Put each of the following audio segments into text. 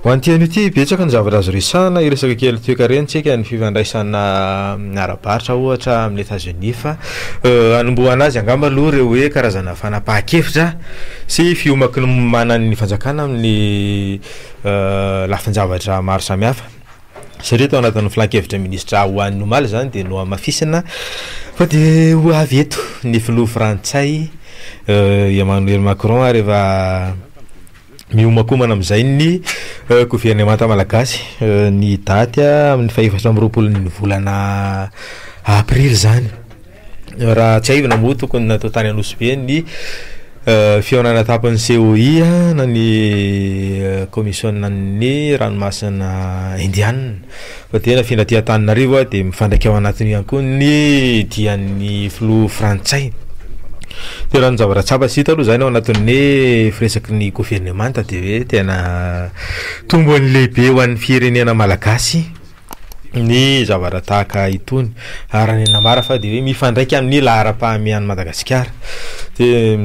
Ho an'ity anio ity, betsaka ny zavatra azo resahana, hiresaka kely toekarena tsika, ny fifandraisana ara-barotra ohatra amin'i Etazonia fa hanombohana azy angamba aloha ireo hoe karazana fanapahan-kevitra sy fiomankomanan'ny fanjakana amin'ny lafin-javatra maro samihafa satria tao anatin'ny filan-kevitra minisitra ho an'ny omaly izany dia nohamafisina fa dia ho avy eto ny filoha frantsay Emmanuel Macron ary efa Miomankomana amin'izay ny governemanta malagasy ny daty amin'ny fahefatra amby roapolon'ny volana aprily izany. Raha tsiahivina moa tokony natao tany Anosibe ny fihaonana an-tampon'ny COI na ny kaomisionan'ny ranomasina indianina fa dia nafindra aty Antananarivo dia mifandraika ao anatin'io ihany koa ny dian'ny filoha frantsay. Dia raha ny zavatra tsapa sy hita aloha izany ao anatin'ny firesaky ny governemanta dia hoe tena tombony lehibe ho an'ny firenena malagasy ny zavatra tahaka itony. Ary raha ny nambara fa dia hoe mifandraika amin'ny laharam-pahamehan'i Madagasikara. Dia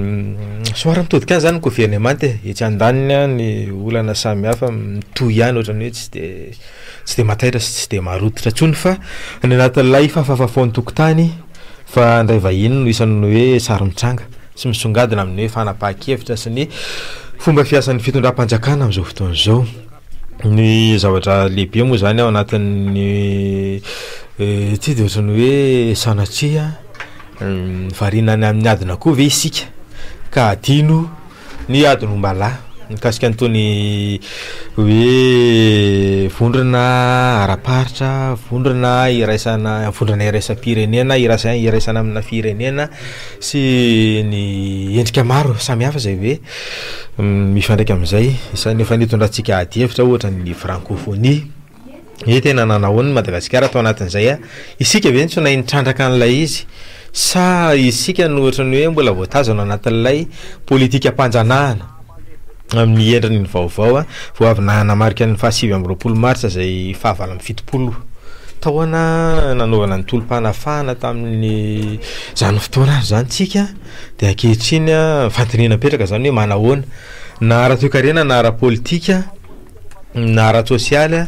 somary mitodika any izany ny governemanta e. Etsy andaniny ny olana samihafa mitohy ihany ohatran'ny hoe tsy dia tsy dia mahataitra sy tsy dia maharototra intsony fa any anatin'ilay fafafafoan-tokotany Fa ndray vahiny no isan'ny hoe sary mitranga sy misongadina amin'ny hoe fanapahan-kevitra sy ny fomba fiasan'ny fitondram-panjakana amin'izao fotoana izao. Ny zavatra lehibe moa izany ao anatin'ny ity dia ohatran'ny hoe sanatria variana any amin'ny adin'akoho ve isika ka adino Ny adin'ombalahy mikasika an'itony hoe vondrona ara-paritra, vondrona iraisana, vondrona iraisam-pirenena, iraisa- iraisana amina firenena sy ny endrika maro samihafa izay hoe mifandraika amin'izay. Isan'ny efa nitondrantsika adihevitra ohatra ny frankofonia. Hoe tena nanahoana i Madagasikara tao anatin'izay a? Isika ve no tsy nahay nitrandraka an'ilay izy sa isika no ohatran'ny hoe mbola voatazona anatin'ilay politikam-panjanahana amin'ny endriny vaovao vao avy nanamarika ny fahasivy amby roapolo martsa izay fahavalo amby fitopolo taona nanaovana ny tolom-panafahana tamin'izany fotoana izany tsika dia ankehitriny fanontaniana mipetraka izany hoe manahoana na ara-toekarena na ara-politika na ara-tsosialy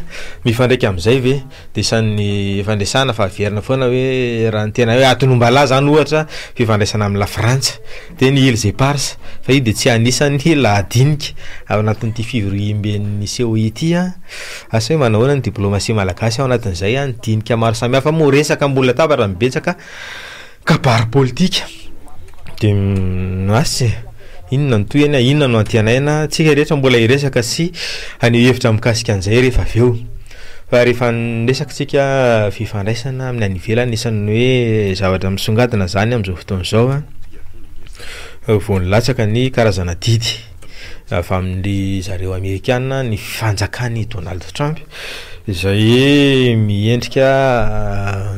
mifandraika amin'izay ve? Dia isan'ny efa niresahana fa averina foana hoe raha ny tena hoe adin'ombalahy izany ohatra fifandraisana amin'i Lafrantsa dia ny Îles Éparses fa io dia tsy anisan'ny lahadinika ao anatin'ity fivoriamben'ny COI ity an! Asa hoe manahoana ny diplomasia malagasy ao anatin'izay an? Ny dinika maro samihafa moa resaka ambony latabatra no betsaka. Kabary politika dia asa e, inona no tohiny, inona no antenaina, tsika rehetra mbola hiresaka sy haneho hevitra mikasika an'izay rehefa avy eo. Fa rehefa niresaka tsika fifandraisana amin'ny any ivelany, isan'ny hoe zavatra misongadina zany amin'izao fotoana izao an, vao nilatsaka ny karazana didy avy amin-dry zareo amerikana ny fanjakan'i Donald Trump izay miendrika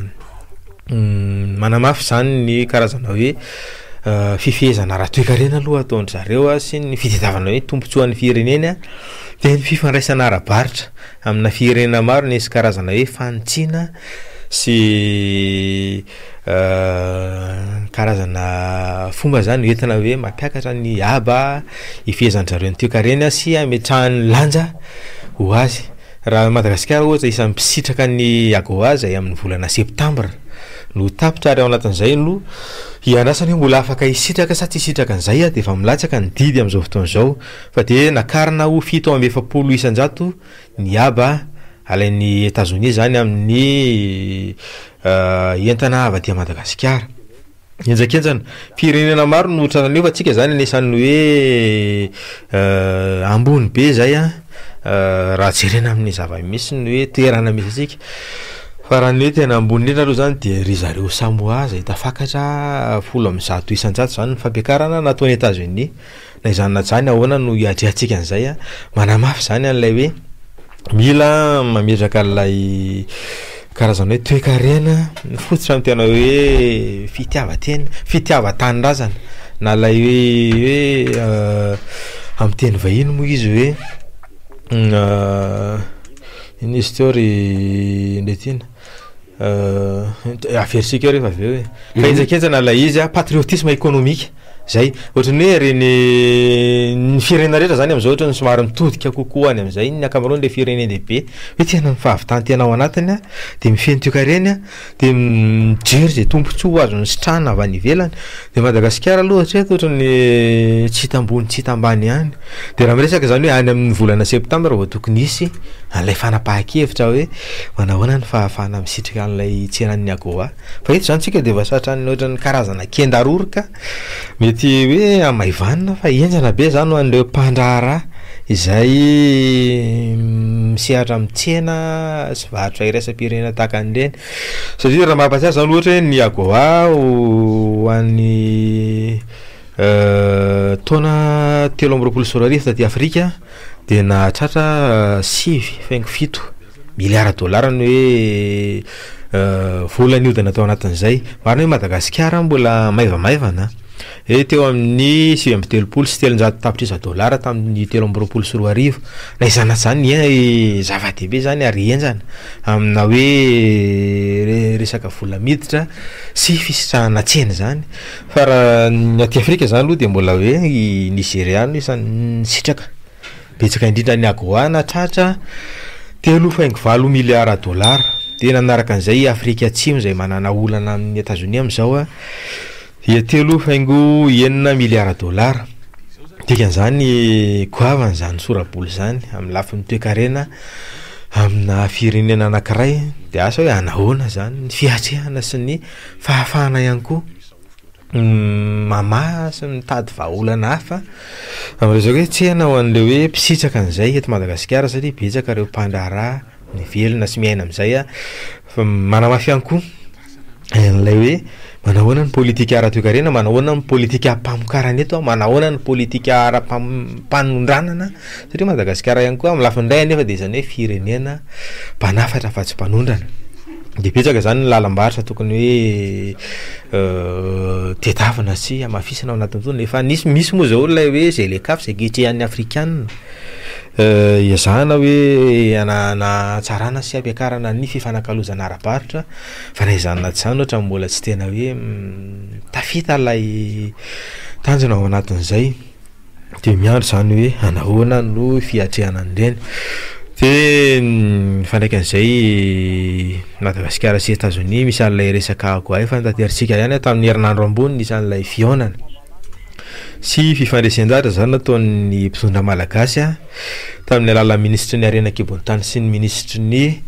Manamafy izany ny karazana hoe fifehezana ara-toekarena aloha ataon-dry zareo sy ny fitadiavana hoe tombontsoan'ny fireneny dia ny fifandraisana ara-barotra amina firenena maro nisy karazana hoe fanitsiana sy karazana fomba zany hoentina hoe mampiakatra ny haba ifehezan-dry zareo ny toekarena sy ametrahany lanja ho azy. Raha Madagasikara ohatra isan'ny mpisitraka ny AGOA izay amin'ny volana septambra no tapitra ary ao anatin'izay no hiandrasana hoe mbola afaka hisitraka sa tsy hisitraka an'izay dia efa milatsaka ny didy amin'izao fotoana izao fa dia nakarina ho 47% ny haba alain'i Etazonia izany amin'ny entana avy aty Madagasikara. Henjakenjana. Firenena maro no tratran'io fa tsika zany anisan'ny hoe ambony be zay an, raha jerena amin'ny zava-misy ny hoe toerana misy antsika. Fa raha ny hoe tena ambony indrindra aloha zany de ry zareo Samoa zay tafakatra 110% zany ny fampiakarana nataon'i Etats-Unis. Na izany na izany ahoana no hiatrehantsika an'izay an? Manamafy izany an'ilay hoe mila mametraka an'ilay karazana hoe toekarena mifototra amin'ny tena hoe fitiavan-tena, fitiavan-tanindrazana na ilay hoe hoe amin'ny teny vahiny moa izy hoe inona izy teo ry Ndretiana? Averintsika eo rehefa avy eo e. Fa henjakenjana ilay izy an, patriotisme économique. Zay. Ohatran'ny hoe ireny ny firenena rehetra zany amin'izao ohatran'ny somary mitodika kokoa any amin'izay ny ankamaroan'ilay firenen-dehibe hoe tena ny fahavitan-tena ao anatiny a, de mifehy ny toekareny a, de mijery izay tombontsoa ho azony sitrahana avy any ivelany. De Madagasikara aloha hatreto ohatran'ny tsy hita ambony tsy hita ambany ihany. De raha miresaka zany hoe any amin'ny volana septambra vao tokony hisy an'ilay fanapahan-kevitra hoe manahoana ny fahafahana misitraka an'ilay tsenan'ny AGOA. Fa eto zany tsika de efa tratran'ny ohatran'ny karazana kenda roroka, mety hoe hamaivanina fa henjana be zany ho an'ireo mpandraharaha izay misehatra amin'ny tsena sy varotra iraisam-pirenena tahaka an'ireny, satria raha mampahatsiahy zany ohatra hoe ny AGOA ho an'ny taona 2023 taty Afrika de nahatratra 9,7 miliara dolara ny hoe vola nihodina tao anatin'izay. Marina hoe Madagasikara mbola maivamaivana, hoe teo amin'ny 339 tapitrisa dolara tamin'ny 2023. Na izany na izany zava-dehibe izany ary henjana amina hoe resaka vola miditra sy fisitrahana tsena izany. Fa raha ny aty Afrika izany aloha dia mbola hoe i Nizeria no isan'ny nisitraka betsaka indrindra ny AGOA nahatratra 3,8 miliara dolara. Dia nanaraka an'izay i Afrika Atsimo izay manana olana amin'i Etazonia amin'izao dia 3,6 miliara dolara. Dikan'izany goavana izany sora-bola izany amin'ny lafiny toekarena amina firenena anankiray dia asa hoe anahoana izany ny fiatrehana sy ny fahafahana ihany koa mamaha sy mitady vahaolana hafa amin'ny resaka hoe tsena ho an'ilay hoe mpisitraka an'izay eto Madagasikara satria betsaka ireo mpandraharaha mivelona sy miaina amin'izay fa manamafy ihany koa an'ilay hoe manahoana ny politika ara-toekarena, manahoana ny politika ampamokarana eto, manahoana ny politika ara-pampanondranana satria Madagasikara ihany koa amin'ny lafiny iray anefa dia izany hoe firenena mpanafatra fa tsy mpanondrana. De betsaka zany ny lalam-barotra tokony hoe tedavina sy hamafisina ao anatin'ny tony, efa nisy misy moa zao ilay hoe Zlecaf zay ketrehan'ny afrikanina ezahana hoe hanatsarana sy hampiakarana ny fifanakalozana ara-barotra fa na izany na tsy izany ohatra mbola tsy tena hoe tafita ilay tanjona ao anatin'izay. De miandry zany hoe anahoana no fiatrehana an'ireny. De mifandraika an'izay Madagasikara sy Etazonia misy an'ilay resaka AGOA efa notaterintsika ihany tamin'ny herinandro ambony nisy an'ilay fihaonana sy fifandresen-dahatra zany nataon'ny mpitondra malagasy a tamin'ny alalan'ny minisitry ny harena an-kibon'ny tany sy ny minisitry ny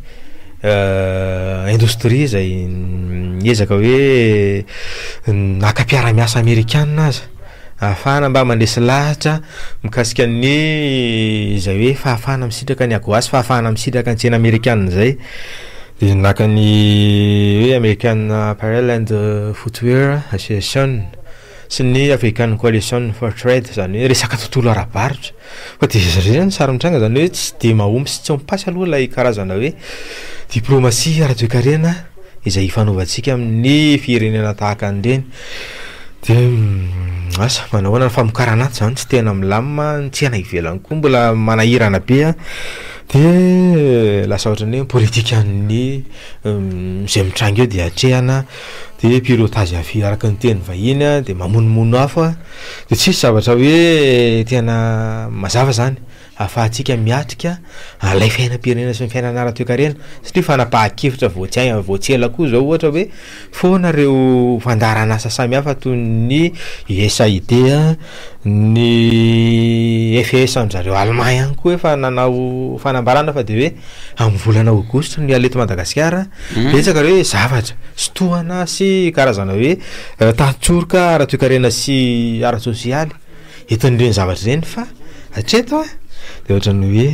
indostria izay niezaka hoe naka mpiara-miasa amerikana aza. Ahafahana mba mandresy lahatra mikasika ny izay hoe fahafahana misitraka ny AGOA sy fahafahana misitraka ny tsena amerikana izay. Dia naka ny hoe American Apparel and Footwear Association sy ny African Coalition for Trade, izany hoe resaka tontolo ara-barotra. Fa dia izay zany sary mitranga izany hoe tsy dia mahomby sy tsy mipasy aloha ilay karazana hoe diplomasia ara-toekarena izay ifanaovantsika amin'ny firenena tahaka an'ireny. Dia asa manahoana ny famokarana ato zany tsy tena milamina, ny tsena ivelany koa mbola manahirana be an, dia lasa ohatran'ny hoe politikan'ny izay mitranga eo dia atrehana, dia pilotage avy araka ny teny vahiny an, dia mamonomono afo an, dia tsisy zavatra hoe tena mazava zany. ahafahantsika miatrika an'ilay fiainam-pirenena sy ny fiainana ara-toekarena satria fanapahan-kevitra vao tsy hay vao tsy ela koa izao ohatra hoe foana ireo fandaharan'asa samihafa toy ny USAID, ny FES an-dry zareo Allemand ihany koa efa nanao fanambarana fa dia hoe amin'ny volana aogositra no hiala eto Madagasikara, betsaka ireo hoe zavatra sy tohana sy karazana hoe tantsoroka ara-toekarena sy ara-tsosialy. Entin'ireny zavatra ireny fa hatreto a de ohatran'ny hoe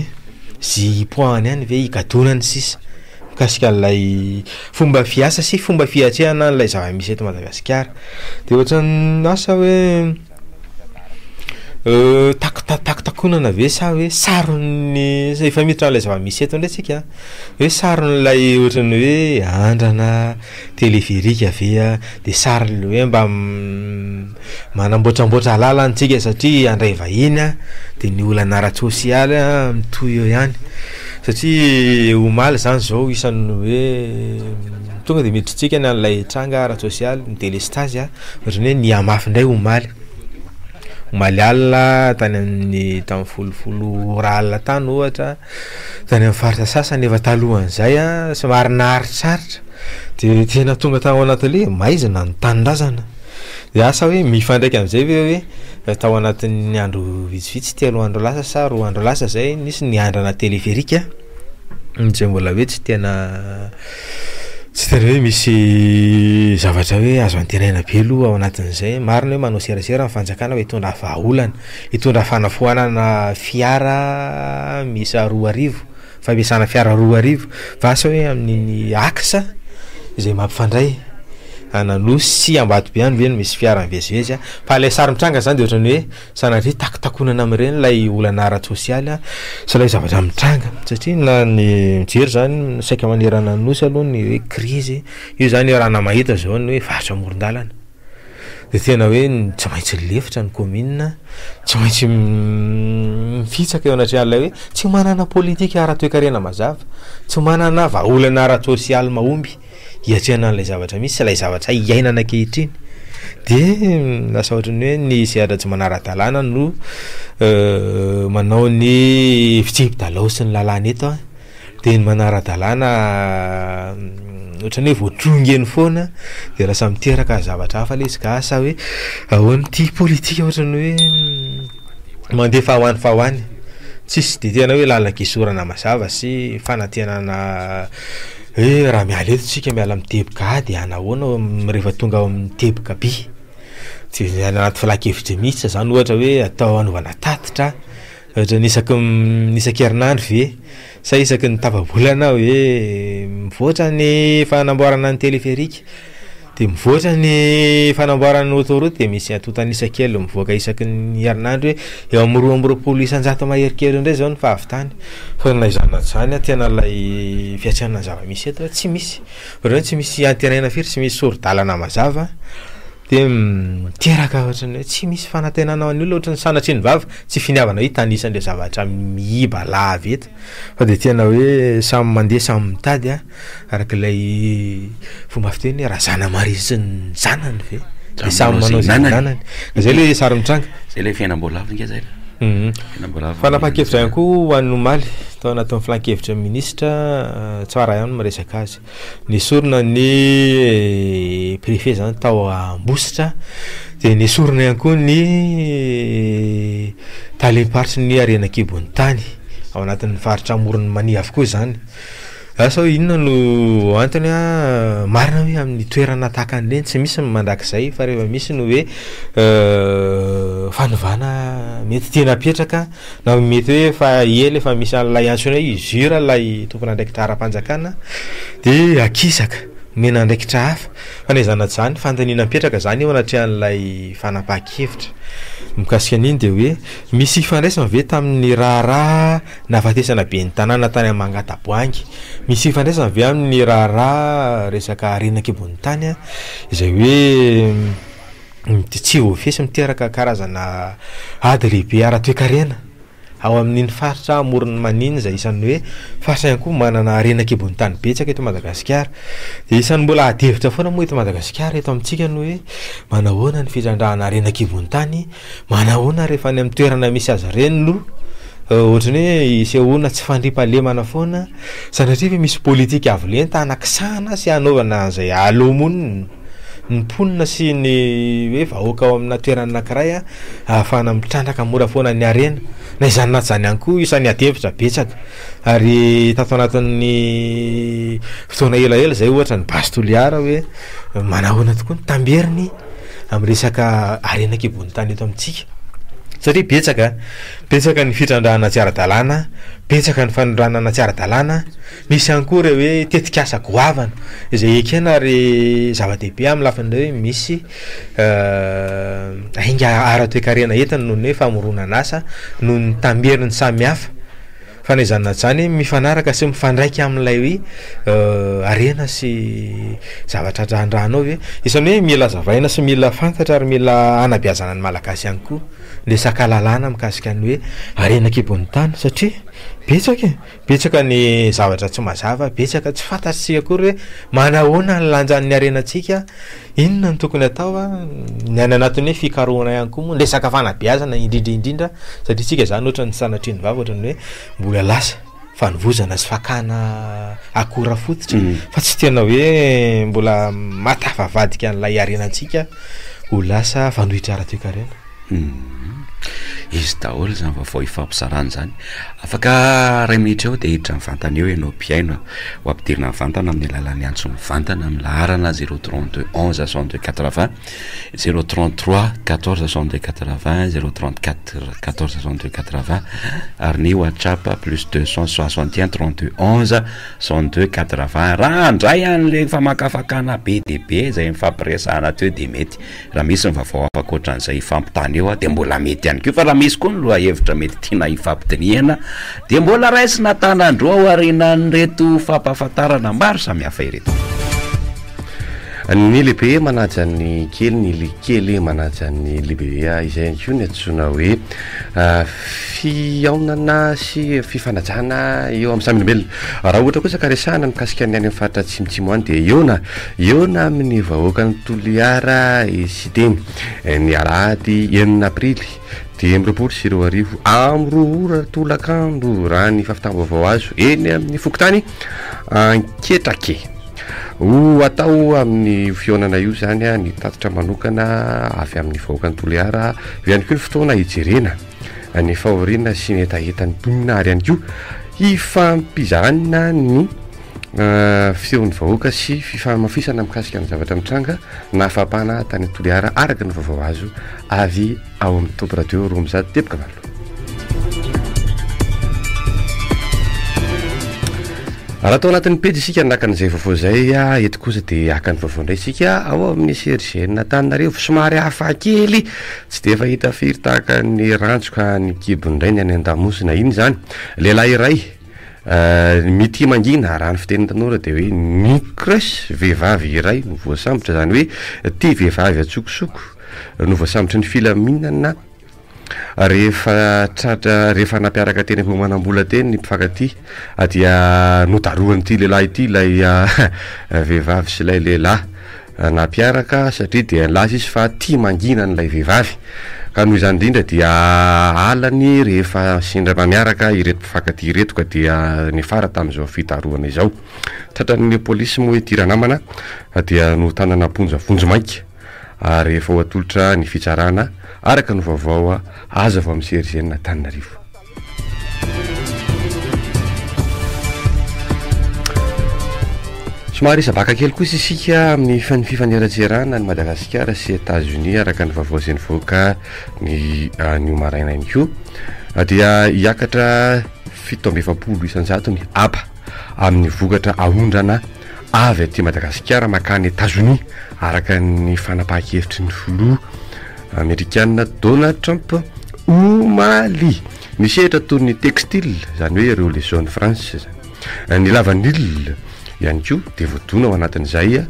ze hipoahany ihany ve higadonany sisa mikasika an'ilay fomba fiasa sy fomba fiatrehana an'ilay zava-misy eto Madagasikara de ohatran'ny asa hoe takota- takotakonana ve sa hoe saron'ny efa miditra an'ilay zava-misy eto indray tsika hoe saron'ilay ohatran'ny hoe andrana Téléphérique ve a, de sariny hoe mba manamboatramboatra lalana tsika satria handray vahiny a, de ny olana ara-tsosialy a mitohy eo ihany satria omaly zany zao isan'ny hoe tonga de miditra tsika ny an'ilay tranga ara-tsosialy ny délestage a, ohatran'ny hoe nihamafy indray omaly. Omaly alina tany amin'ny tamin'ny folofolo ora alina tany ohatra, tany amin'ny faritra sasany efa talohan'izay somary naharitraritra de tena tonga tao anatin'le hoe maizina ny tanindrazana. De asa hoe mifandraika am'zay ve hoe tao anatin'ny andro vitsivitsy, telo andro lasa sa roa andro lasa zay nisy ny andrana teleferika izay mbola hoe tsy tena tsy tena hoe misy zavatra hoe azo antenaina be aloha ao anatin'izay. Marina hoe manao serasera ny fanjakana hoe hitondra vahaolana, hitondra fanafoanana fiara miisa 2000, fampiasana fiara 2000 fa asa hoe amin'iny axe izay mampifandray an'Anosy sy Ambatobe any ve no misy fiara mivezivezy fa ilay sary mitranga zany de ohatran'ny hoe sanatria takotakonana amin'ireny ilay olana ara-tsosialy sy ilay zavatra mitranga satria na ny mijery zany saika manerana ny Nosy aloha ny hoe krizy io zany raha na mahita zao ny hoe varotra amoron-dalana. De tena hoe tsy maintsy lefitra ny commune, tsy maintsy mifitsaka eo anatrehan'ilay hoe tsy manana politika ara-toekarena mazava, tsy manana vahaolana ara-tsosialy mahomby hiatrehana an'ilay zavatra misy sy ilay zavatra iainana ankehitriny. De lasa ohatran'ny hoe ny sehatra tsy manara-dalàna no manao ny fitsipi-dalao sy ny lalàna eto an. De ny manara-dalàna ohatran'ny hoe voatrongy eny foana de lasa miteraka zavatra hafa le izy ka asa hoe ahoana ity politika ohatran'ny hoe mandeha fa ho any fa ho any, tsisy de tena hoe lalan-kisorana mazava sy fanantenana hoe raha miala eto tsika miala amin'ny teboka A de anahoana rehefa tonga ao amin'ny teboka B, de any anaty filan-kevitra mihitsy zany ohatra hoe atao anaovana tatitra. Ohatran'ny isaky ny isan-kerinandro ve sa isaky ny tapa-bolana hoe mivoatra ny fanamboarana ny téléphérique de mivoatra ny fanamboarana ny autoroute de misy antontan'isa kely mivoaka isaky ny herinandro hoe eo amin'ny 22% mahery kely indray zao ny fahavitany fa na izany na tsy izany tena ilay fiatrehana ny zava-misy eto tsy misy, ohatran'ny hoe tsy misy antenaina firy, tsy misy sori-dalana mazava. De miteraka ohatran'ny hoe tsy misy fanantenana ho an'ny olona ohatran'ny sanatria ny vava, tsy finiavana hitanisa an'le zavatra miiba lava eto fa de tena hoe samy mandeha samy mitady a, araka ilay fomba fiteny hoe razanamaria sy ny zanany ve de samy manao izay nanany, zay le sary mitranga. Zay le fiainam-boalavo nge zay le. Fiainam-boalavo. Fanapahan-kevitra ihany koa ho an'ny omaly tao anatin'ny filan-kevitry ny minisitra, tsara ihany ny miresaka azy. Nesorina ny préfet zany tao Ambositra de nesorina ihany koa ny talem-paritry ny harena an-kibon'ny tany ao anatin'ny faritra Amoron'i Mania avokoa izany. Asa hoe inona no antony an, marina hoe amin'ny toerana tahaka an'ireny tsy misy ny mandrakizay fa rehefa misy ny hoe fanovana mety tiana apetraka Na mety hoe efa ela efa misy an'ilay antsoina hoe usure ilay tompon'andraikitra ara-panjakana dia akisaka, omena andraikitra hafa. Fa na izany na tsy izany, fanontaniana mipetraka izany eo anatrehan'ilay fanapahan-kevitra mikasika an'iny dia hoe misy ifandraisany ve tamin'ny raharaha nahafatesana ben'ny tanàna tany Mangataboahangy? Misy ifandraisany ve amin'ny raharaha resaka harena an-kibon'ny tany izay hoe. dia tsy voafehy sy miteraka karazana ady lehibe ara-toekarena ao amin'iny faritra Amoron'i Mania iny izay isan'ny hoe faritra ihany koa manana harena an-kibon'ny tany betsaka eto Madagasikara. Dia isan'ny mbola ady hevitra foana moa eto Madagasikara eto amintsika ny hoe manahoana ny fitrandrahana harena an-kibon'ny tany, manahoana rehefa any amin'ny toerana misy azy ireny no ohatran'ny hoe isehoana tsy fandriampahalemana foana, sanatria ve misy politika avo lenta hanakisahana sy hanaovana an'izay hahaloa-monina. ny mponina sy ny hoe vahoaka ao amina toerana anankiray ahafahana mitrandraka mora foana ny harena. Na izany na tsy izany ihany koa isan'ny ady hevitra betsaka ary tato anatin'ny fotoana elaela izay ohatra ny Base Toliara hoe manahoana tokoa ny tamberiny amin'ny resaka harena an-kibon'ny tany eto amintsika satria betsaka, betsaka ny fitrandrahana tsy ara-dalàna, betsaka ny fanondranana tsy ara-dalàna. Misy ihany koa ireo hoe tetikasa goavana izay ekena ary zava-dehibe amin'ny lafiny hoe misy ainga ara-toekarena entiny noho ny hoe famoronana asa noho ny tamberiny samihafa. Fa na izany na tsy izany mifanaraka sy mifandraika amin'ilay hoe harena sy zavatra andrandrana ao ve? Isan'ny hoe mila hazavaina sy mila fantatra ary mila hanabeazana ny Malagasy ihany koa. resaka lalàna mikasika ny hoe harena an-kibon'ny tany satria betsaka e, betsaka ny zavatra tsy mazava, betsaka tsy fantatsika akory hoe manahoana ny lanjan'ny harenantsika, inona no tokony atao a, ny any anatin'ny hoe fikarohana ihany koa moa, ny resaka fanabeazana indrindra indrindra satria tsika zany ohatran'ny sanatria ny vava ohatran'ny hoe mbola lasa fanovozana sy fakana akora fototra fa tsy tena hoe mbola mahatafavadika an'ilay harenantsika ho lasa fanohitra ara-toekarena. Izy daholo izany vaovao ifampizarana izany. Afaka iray minitra eo dia hiditra mivantana eo ianao mpihaino. Ho ampidirina mivantana amin'ny alalan'ny antso mivantana amin'ny laharana 032 11 62 80, 033 14 62 80, 034 14 62 80 ary ny WhatsApp plus 261 32 11 62 80. Raha handray an'ilay famakafakana be dia be izay nifampiresahana teo dia mety. Raha misy ny vaovao hafa ankoatran'izay hifampitana eo dia mbola mety ihany koa fa raha misy koa ny lohahevitra mety tiana hifampidinihana dia mbola raisina an-tanan-droa ao aorianan'ireto fampahafantarana maro samihafa ireto. Ny lehibe manaja ny kely, ny kely manaja ny lehibe. Izay ihany koa ny antsoina hoe fihaonana sy fifanajana eo amin'ny samy olombelona. Raha ohatra kosa ka resahana mikasika ny any amin'ny faritra atsimotsimo any dia eo na eo na amin'ny vahoakan'i Toliara i Siteny ny alahady enina aprily 2025 amin'ny 2 ora tolakandro raha ny fahafitam-baovao azo eny amin'ny fokontany Anketrake. Ho atao amin'io fihaonana io izany ny tatitra manokana avy amin'ny vahoakan'i Toliara, eo ihany koa ny fotoana hijerena ny fahoriana sy ny hetahetan'ny mponina ary ihany koa hifampizahana ny feon'ny vahoaka sy fifanamafisana mikasika ny zavatra mitranga nahafaham-panahy tany Toliara araka ny vaovao azo avy ao amin'ny Top Radio 208. Raha tao anatin'ny pejy isika naka an'izay vaovao izay, eto kosa dia haka ny vaovao indray isika ao amin'ny CRGN Antananarivo. Somary hafa kely, tsy dia fahita firy tahaka ny ranjoka ny kibony indray ny any an-damosina. Inona izany? Lehilahy iray mitia mangina, raha ny fitenin'ny tanora dia hoe ny crush vehivavy iray no voasambotra, izany hoe tia vehivavy an-tsokosoko no voasambotry ny filaminana. Rehefa tratra, rehefa nampiaraka teny Ambohimanambola teny ny mpifankatia dia nodarohan'ity lehilahy ity ilay vehivavy sy ilay lehilahy nampiaraka satria dia nilaza izy fa tia mangina an'ilay vehivavy. Ka noho izany indrindra dia halany rehefa sendra mba miaraka ireto mpifankatia ireto ka dia niafara tamin'izao fidarohana izao. Tratran'ny polisy moa ity ranamana dia notanana am-ponja vonjimaika. ary efa ho atolotra ny fitsarana, araka ny vaovao azo avy amin'ny CRGN Antananarivo. Somary hisabaka kely kosa isika amin'ny fifaneratserana an'i Madagasikara sy Etazonia araka ny vaovao izay nivoaka ny anio maraina ihany koa dia hiakatra 47% ny haba amin'ny vokatra aondrana avy aty Madagasikara mankany Etazonia, araka ny fanapahan-kevitry ny filoha amerikana Donald Trump omaly. Ny sehatra toy ny textile, izany hoe ireo les zones franches izany, ny lavanila ihany koa dia voadona ao anatin'izay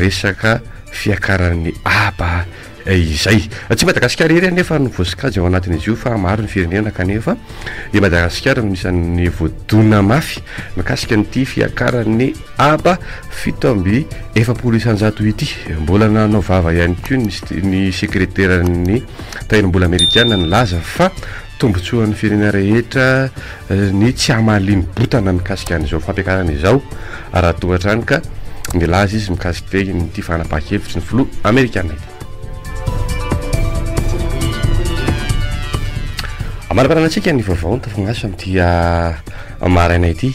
resaka fiakaran'ny haba izay. Tsy Madagasikara irery anefa no voasokajy ao anatin'izy io fa maro ny firenena kanefa i Madagasikara no isan'ny voadona mafy mikasika an'ity fiakaran'ny haba 47% ity. Mbola nanao vava ihany koa ny sekreteran'ny tahirim-bola amerikana nilaza fa tombontsoan'ny firenena rehetra ny tsy hamaliany botana mikasika an'izao fampiakarana izao raha toa hatrany ka nilaza izy mikasika ity fanapahan-kevitry ny filoha amerikana ity. Amaraparana antsika ny vaovao ny tafagnasa amin'ity maraina ity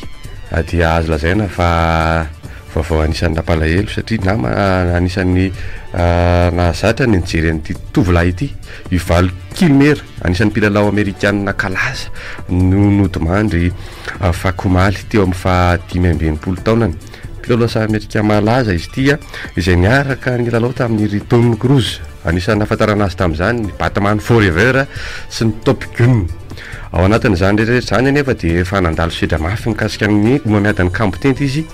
dia azo lazaina fa vaovao anisan'ny nampalahelo satria nama anisan'ny nahazatra ny nijery an'ity tovolahy ity i Val Kilmer anisan'ny mpilalao amerikanina kalaza no nodimandry afakomaly teo amin'ny faha 65 taonany. Mpilalao lasa amerika malaza izy ity izay niaraka nilalao tamin'ny ry Tom Cruise. Anisan'ny nahafantarana azy tamin'izany ny Batman Forever sy ny Top Gun. Ao anatin'izany rehetra rehetra izany anefa dia efa nandalo sedra mafy mikasika ny homamiadan'ny kambotenty izy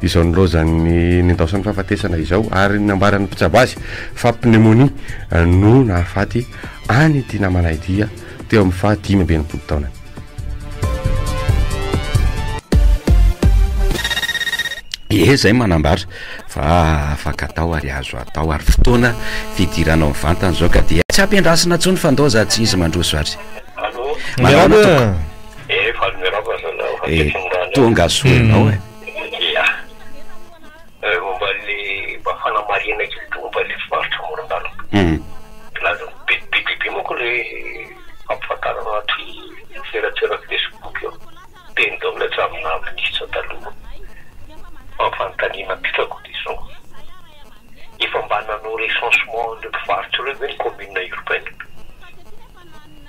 izao nilaozan'ny nindaosan'ny fahafatesana izao ary nambaran'ny mpitsabo azy fa pneumonie no nahafaty. any ity namana ity teo amin'ny faha 65 taonany. Ie, zay manambara fa afaka atao ary azo atao ary fotoana fidiranao mivantana izao ka dia tsy ampiandrasina intsony fa ndao za tsy izy mandroso ary. Allô? Manao Miarahaba ahoana tompoko? Eh, faly miarahaba zalahy fa Eh, tsy hain'ny tonga soa ianao e. Ya. Eh, momba le mba fanamarihana kely de momba le mpivarotra amoron-dalana. Milaza be be dia be manko le fampifantarana anaty serasera Facebook io. Teny daholo hatramin'ny naha minisitra taloha. Fa ny fanontaniana apetrako dia izao, efa mba nanao recensement an'ireo mpivarotra ireo ve ny commune urbaine?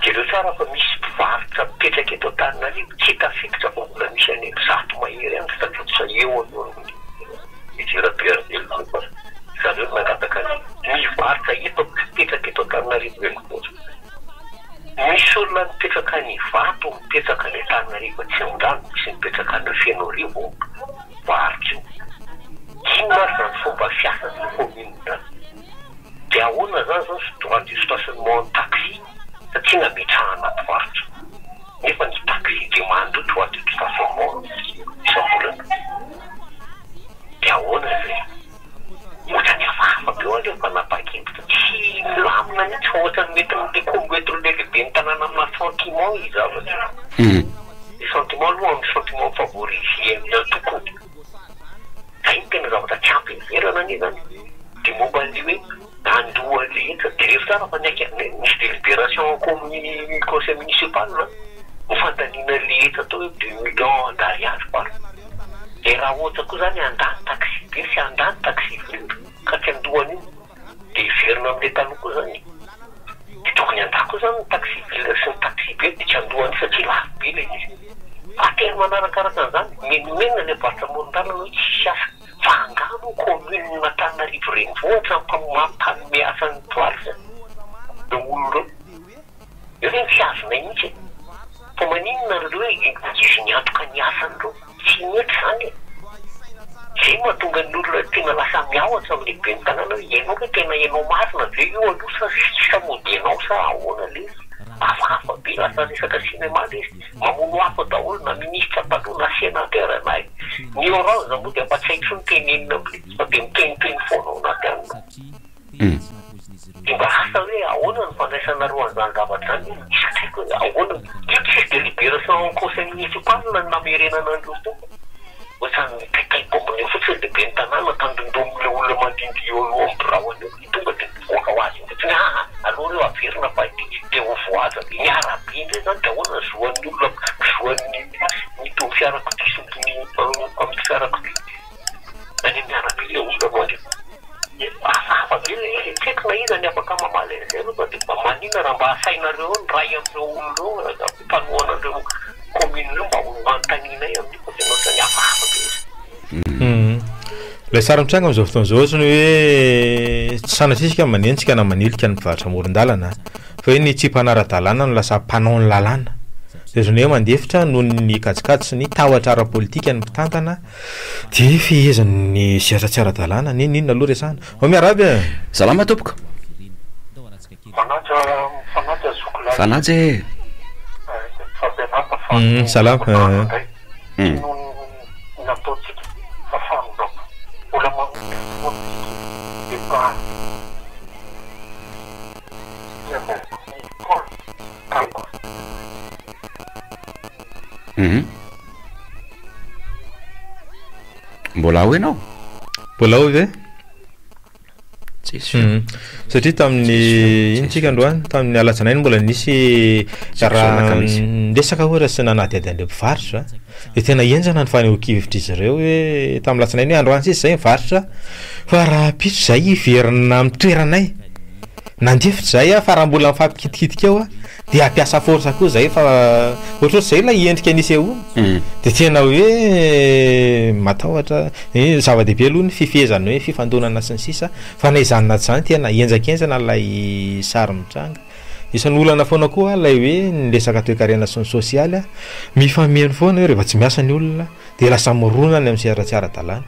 Jereo tsara fa misy mpivarotra mipetraka eto Antananarivo tsy tafiditra fa mbola misy any amin'ny 100 mahery any tsy tafiditra eo alohan'ny Didier Rabearivelo fa zareo no nangataka ny mivarotra eto mipetraka eto Antananarivo renivohitra. Misy olona mipetraka any Ivato, mipetraka any Antananarivo Atsimondrano, misy mipetraka any Fenoarivo mivarotra io. Inona ary izany fomba fiasan'ny commune izany? Dia ahoana izany izao sy droit de stationnement ny taxi satria nametrahana mpivarotra nefa ny taxi dia mandoa droit de stationnement isam-bolana. Dia ahoana izay? Ohatran'ny hafahafa be hoa ilay fanapahan-kevitra, tsy milamina mihitsy fa ohatran'ny mety mi-commettre ilay lehiben'ny tanàna amina sentiment izy zavatra io. Ny sentiment aloha amin'ny sentiment mi-favoriser ny antokony. Zay no tena zavatra tsy ampy heverana anie zany. Dia momba an'ilay hoe handoa an'ilay hetra, jereo tsara fa niaika, nisy délibération amin'ny conseil municipal ny fandaniana an'ilay hetra atao hoe deux millions d'ariary par. Dia raha ohatra koa zany handany taxi be sy handany taxi ville ka tsy handoa an'io dia hiverina amin'ilay taloha koa zany e. Dia tokony handà koa zany ny taxi ville sy ny taxi be dia tsy handoa an'io satria lafo be ilay izy. Fahatelo manarakaraka an'izany, menomenona ilay mpivarotra amoron-dalana hoe tsisy asa. Fa angaha moa commune Antananarivo renivohitra mampanome asa ny mpivarotra ireo olona ireo? Ireo tsy azonay mihitsy e! Fa maninona ry ireo e, izy miantoka ny asan'ireo? Tsy mety izany e! Izay no mahatonga ny olona tena lasa miahotra amin'ny lehiben'ny tanàna hoe ianao ve tena ianao marina ve io aloha sa sisa mody ianao sa ahoana le izy? Hafahafa be lasa resaka cinéma le izy, mamono afo daholo na ministra taloha na sénateur na ny orange moa dia mba tsy hay intsony tenenina amle izy fa dia miteniteny foana ao anaty alina. Dia mba asa hoe ahoana no fandraisanareo an'izany zavatra izany e? Tsy haiko hoe ahoana, io tsisy délibération en conseil municipal no namerenana an'ireo tao. Ohatran'ny mitaitahy bombina eo fotsiny ilay ben'ny tanàna, tandindomin'ilay olona mandindy eo alohan'ny biraony eo, dia tonga dia mivoaka ho azy eo fotsiny, aa aleo ireo averina fa ity dia ho voahaja be. Ny arabe indray izany dia ahoana ny zoan'ny olona, zoan'ny ny fiarakodia sy ny mpamily fiarakodia? Any amin'ny arabe ilay olona no alefa. Hafahafa be ilay izy e, tsy haiko na iza ny afaka mamaly an'izay aloha fa dia mba maninona raha mba asainareo eo ny ray amin'ireo olona ireo, mpanohana an'ireo commune ireo mba ho anontanianay amin'io fa tena ohatran'ny hafahafa be izy. Ilay sary mitranga amin'izao fotoana izao ohatran'ny hoe tsy sanatria isika manenjika na manilika ny mpivarotra amoron-dalana fa hoe ny tsy mpanara-dalàna no lasa mpanao ny lalàna. Dia ohatran'ny hoe mandefitra noho ny kajikajy sy ny tahotra ara-politika ny mpitantana Dia fehezan'ny sehatra tsy ara-dalàna, n'inon'inona aloha resahana. Ao miarahaba e! Salama tompoko. Manaja mifanaja zoky lahy. Mifanaja e! Mifampianarina fa ny Salama tanana e! indray tsy noho ny nataontsika fa famindrampo. Mbola manompo foana isika dia mba i Paoly taloha. Mbola ao ianao? Mbola ao ve? Tsisy feo. Satria tamin'ny ino tsika androany? Tamin'ny alatsinainy mbola nisy raha niresaka ohatra sy nanadihady an'ireo mpivarotra dia tena henjana ny fanehoan-kevitr'izy ireo hoe tamin'ny alatsinainy hoe androany sisa izay mivarotra fa rahampitso izay hiverina amin'ny toeranay. Nandefitra izay aho fa raha mbola mifampikitikitika eo aho dia hampiasa force koa izay fa ohatrohatry izay ilay endrika nisehoana. Dia tena hoe matahotra, zava-dehibe aloha ny fifehezana hoe fifandonana sy ny sisa fa na izany na tsy izany tena henjankenjana ilay sary mitranga. Isan'ny olana foana koa ilay hoe ny resaka toekarena sy ny sosialy, mifameno foana hoe rehefa tsy miasa ny olona dia lasa mirona any amin'ny sehatra tsy ara-dalàna.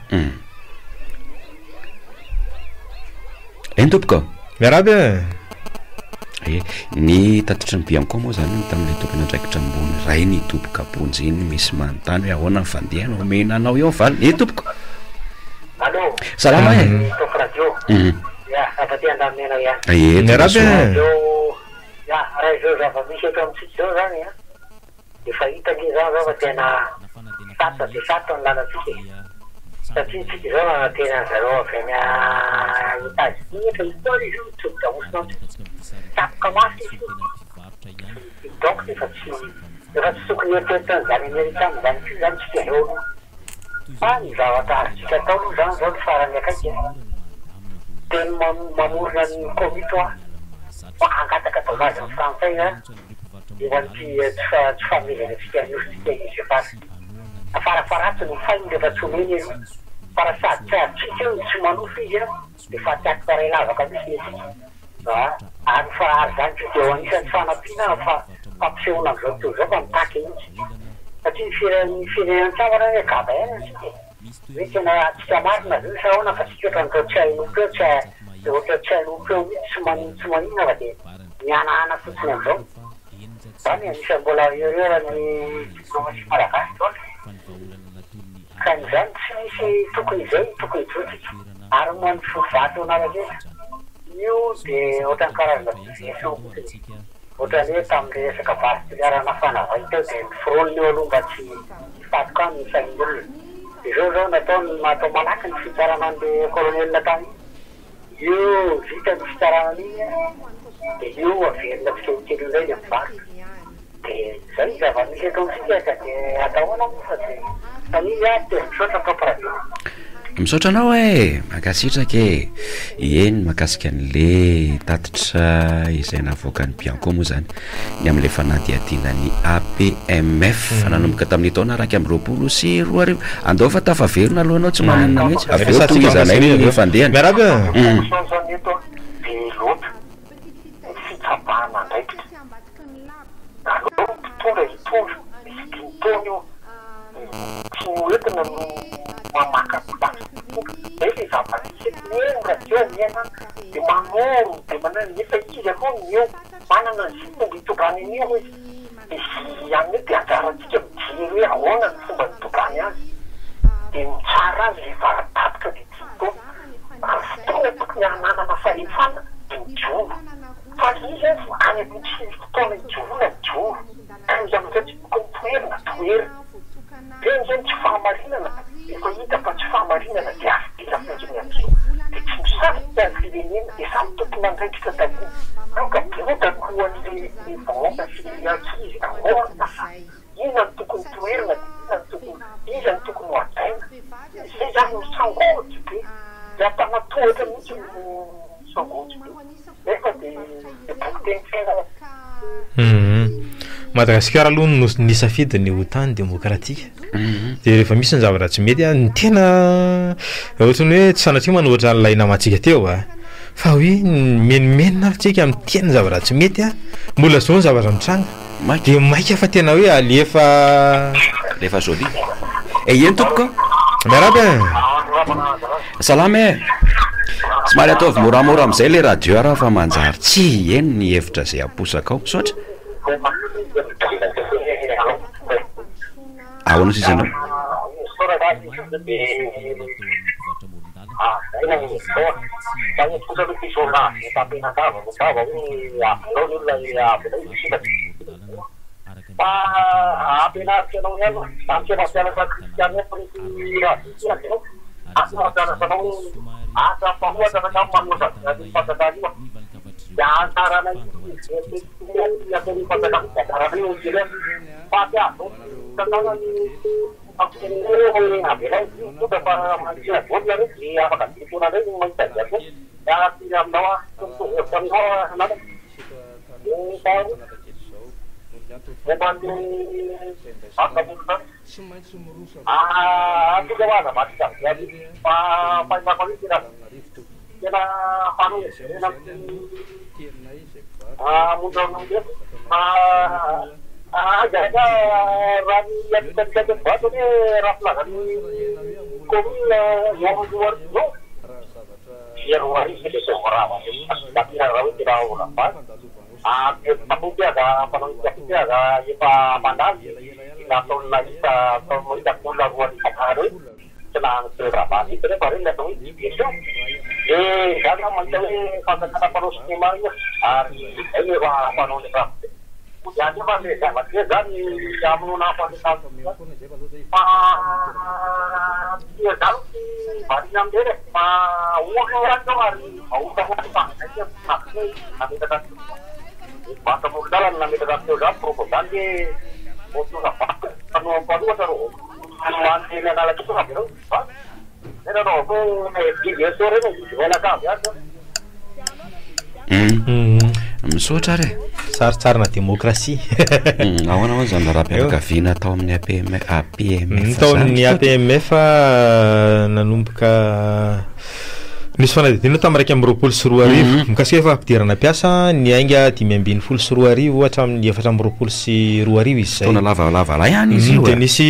Eny tompoko. Miarahaba e! E, ny tatitry ny Bianco moa izany tamin'ilay tompon'andraikitra ambony iray nidoboka am-ponja iny, misy manontany hoe ahoana ny fandehany, omena anao eo ny valiny. E tompoko! Allo! Salama e! Top radio. Ya, afa te handamina ihany. E, Miarahaba e! tongasoa. Zao, ya, raha izao zava-misy eto amintsika izao izany an, Efa hita ange izany izao fa tena sarotra dia sarotra ny lalantsika e! Satria tsika izao nanantena an zareo avy any Etats Unis nefa ito ary izy io mitodi-damosina amitsika. Tapoka mafy izy io. Donc efa tsy efa tsy tokony hieritreritra an'izany amerikana izany koa izany tsika izao aloha. Fa ny zavatra azontsika atao aloha izany izao ny farany akaiky e! Teny mamorona ny komity hoa fa hangataka dommage ny frantsay an! Eo an'ity tsy fanomezana antsika ny nosintsika Izefara. Farafaharatsiny ho fainy rehefa tsy omeny aloha. Fa raha sady tsy azontsika eo no tsy manofa izy an, dia faty antoka iray lavaka mihitsy ny antsika. Ary fa ary izany koa dia ho anisan'ny fanampiana amin'ny fampisehoana amin'izao tontolo izao fa mitaky an'io isika. Satria ny fire- ny firenena mitsangana anie gaga ihany antsika e. Hoe tena antsika marina ve io sa ahoana fa tsika ohatran'ny toa tsy hain'ompo eo, tsy ohatran'ny tsy hain'ompo eo mihitsy, tsy manin tsy maninona fa dia. mihanahana fotsiny amin'izao. Izany anisan'ny mbola erreur ny diplomatie malagasy izao e. Ka izany tsy misy tokony izay tokony hijoro tsika ary mandroso vato Analakely. Io dia ohatran'ny karazana diversion fotsiny. Ohatran'ny hoe tamin'ilay resaka base Toliara nafana vay teo dia noforonina io aloha mba tsy hifatroka any ny sain'ny olona. Dia izao izao natao natao malaky ny fitsarana an'ilay colonel tany. Io vita ny fitsarana an'iny dia io averina tsikelikely io indray ilay mivarotra. Dia izay ny zava-misy eto amintsika ka dia atao ahoana moa fa dia samia miady dia misaotra Top Radio. Misaotra anao e! Mankasitraka e! Eny, mahakasika an'le tatitra izay navoakan'ny Bianco moa izany. ny amin'ilay fanadihadiana ny APMF nanomboka tamin'ny taona 2021. Andao fa tafaverina aloha ianao, tsy maninona mihitsy. Avy eo tohizanay ny fandehany. Miarahaba e! Fonction zany eto be loatra ny fitsabahana andraikitra. Aleo ny mpitondra hitondra, misy dimy taona io, tsy ny hoentina no mamaka ny lasa mpitondra. Zay le zava-misy eto, mihaino radio, mihaino any, de manoro, de manao, nefa izy aloha no eo. Manana ny fomba hitondrany an'io izy, dia izay amin'io dia anjarantsika mijery hoe ahoana ny fomba nitondrany azy, dia mitsara azy rehefa tapitra ilay dimy taona. Raha ny fotoana tokony hananana fahefana dia mijoro, fa izy any amin'ny tsy fotoana hijoroana mijoro. Ka izy amin'izay tsy tokony toherina, toherina. Ireny izany tsy fahamarinana, efa hita fa tsy fahamarinana dia avela fotsiny amin'izao, dia tsy misarika ny firenena, dia samy tompon'andraikitra daholo, aoka boda ho an'le vahoaka sy ny ankizy ahoana fa inona no tokony toherina dia inona no tokony, iza no tokony ho hajaina, izay izany no sangoty be, dia antanatohatra mihitsy no sangoty be. Nefa dia dia boky teny fiainana. Hum. Madagasikara aloha no nisafidy ny ho tany demokratika. Dia rehefa misy ny zavatra tsy mety an, ny tena ohatran'ny hoe tsy sanatria manohitra an'ilay namantsika teo a, fa hoe mimenomenona ary tsika miteny ny zavatra tsy mety an, mbola zao ny zavatra mitranga. Maika. Dia maika fa tena hoe alefa. Alefa jolie. E eny tompoko. Miarahaba e. Salama e! Somary ataovy moramora amin'izay ilay radio raha fa manjary tsy heno ny hevitra izay aposaka ao. Misaotra. Ahoana sisa ianao? Fa ampianariko anao ihany hoe zany tsy mampianatra kristiana eto ry radio ity aza asa mampianatra anao hoe asa mpamohatra fa samy manohatra avy any fanjakana io dia anjaranay ny ataon'ny fanjakana dia anjaranay no mijery azy fa tsy azo tantanana ny fampitenenana hoe avelao izy tonga fa mantsina daholo nareo dia afaka dimy taona indray no mahita azy atao dia firy aminao aho tsy mitovy hevitra aminao aho namana. Momba ny fampandrosoana antsika hoa aza avadika amin'izany fa fahitako an'io tena tena fanerena amin'ny hamonjy fa haingana raha ny antontan'isa teto Ivato anie raha filazan'ny commune eo amin'ny 2000 izao dia 2000 ilay vao rava, raha hoe tena ho ravana. Kapoty aza mpanao kapoty aza efa mandalo nataon'ny isa ataon'ny hitako olona roa nisakara hoe tsy nahazo toeram-bary mihitsy rehefa reny atao hoe diversion. Dia izany aho mahita hoe fanjakana mpanao cinéma io ary izay no efa mpanao ny raha. Dia anefa ilay zavatra hoe zany hamonoana afo any an-trano fa tsy izaho tsy variana amin'ireny e fa olona ihany izao ary vahoaka ihany fa izay no mahavita hoe nametraka ny mpivarotra amoron-dalana nametraka ny teo izany propagande hoe voatonona vato mpanao mpanohatra reo mandeha eny Analakely avy ireo vato zay nanaovako hoe diversion ireny e izy mianakavy ihany zany. Misaotra ary e. Sarintsarina demokrasia. Ahoana hono izany raharaham-pianakaviana tao amin'ny APM APMF Tao amin'ny APMF nanomboka nisy fanadihadiana tamin'ny 2021 mikasika hoe fampidirana mpiasa niainga 2015 hatramin'ny 2024 izy izay. Fotoana lavalava lay any izy io. Dia nisy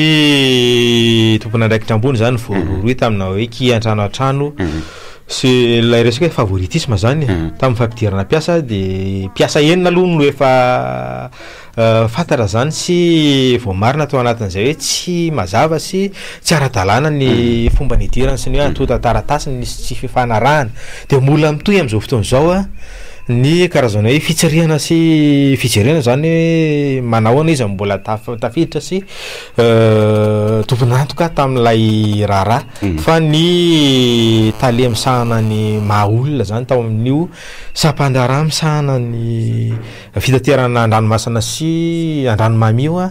tompon'andraikitra ambony izany voarohirohy tamina hoe kiantrano an-trano Sy ilay resaka hoe favoritisme zany tamin'ny fampidirana mpiasa de mpiasa enina aloha no efa fantatra zany sy voamarina tao anatin'izay hoe tsy mazava sy tsy ara-dalàna ny fomba nidirany sy ny hoe antontan-taratasy nisy tsy fifanarahana de mbola mitohy amin'izao fotoana izao a ny karazana hoe fitsirihana sy fijerena zany hoe manahoana izy no mbola taf- tafiditra sy tompon'antoka tamin'ilay raharaha. Fa ny tale misahana ny maha olona zany tao amin'io sampan-draharaha misahana ny fitaterana an-dranomasina sy an-dranomamy io a,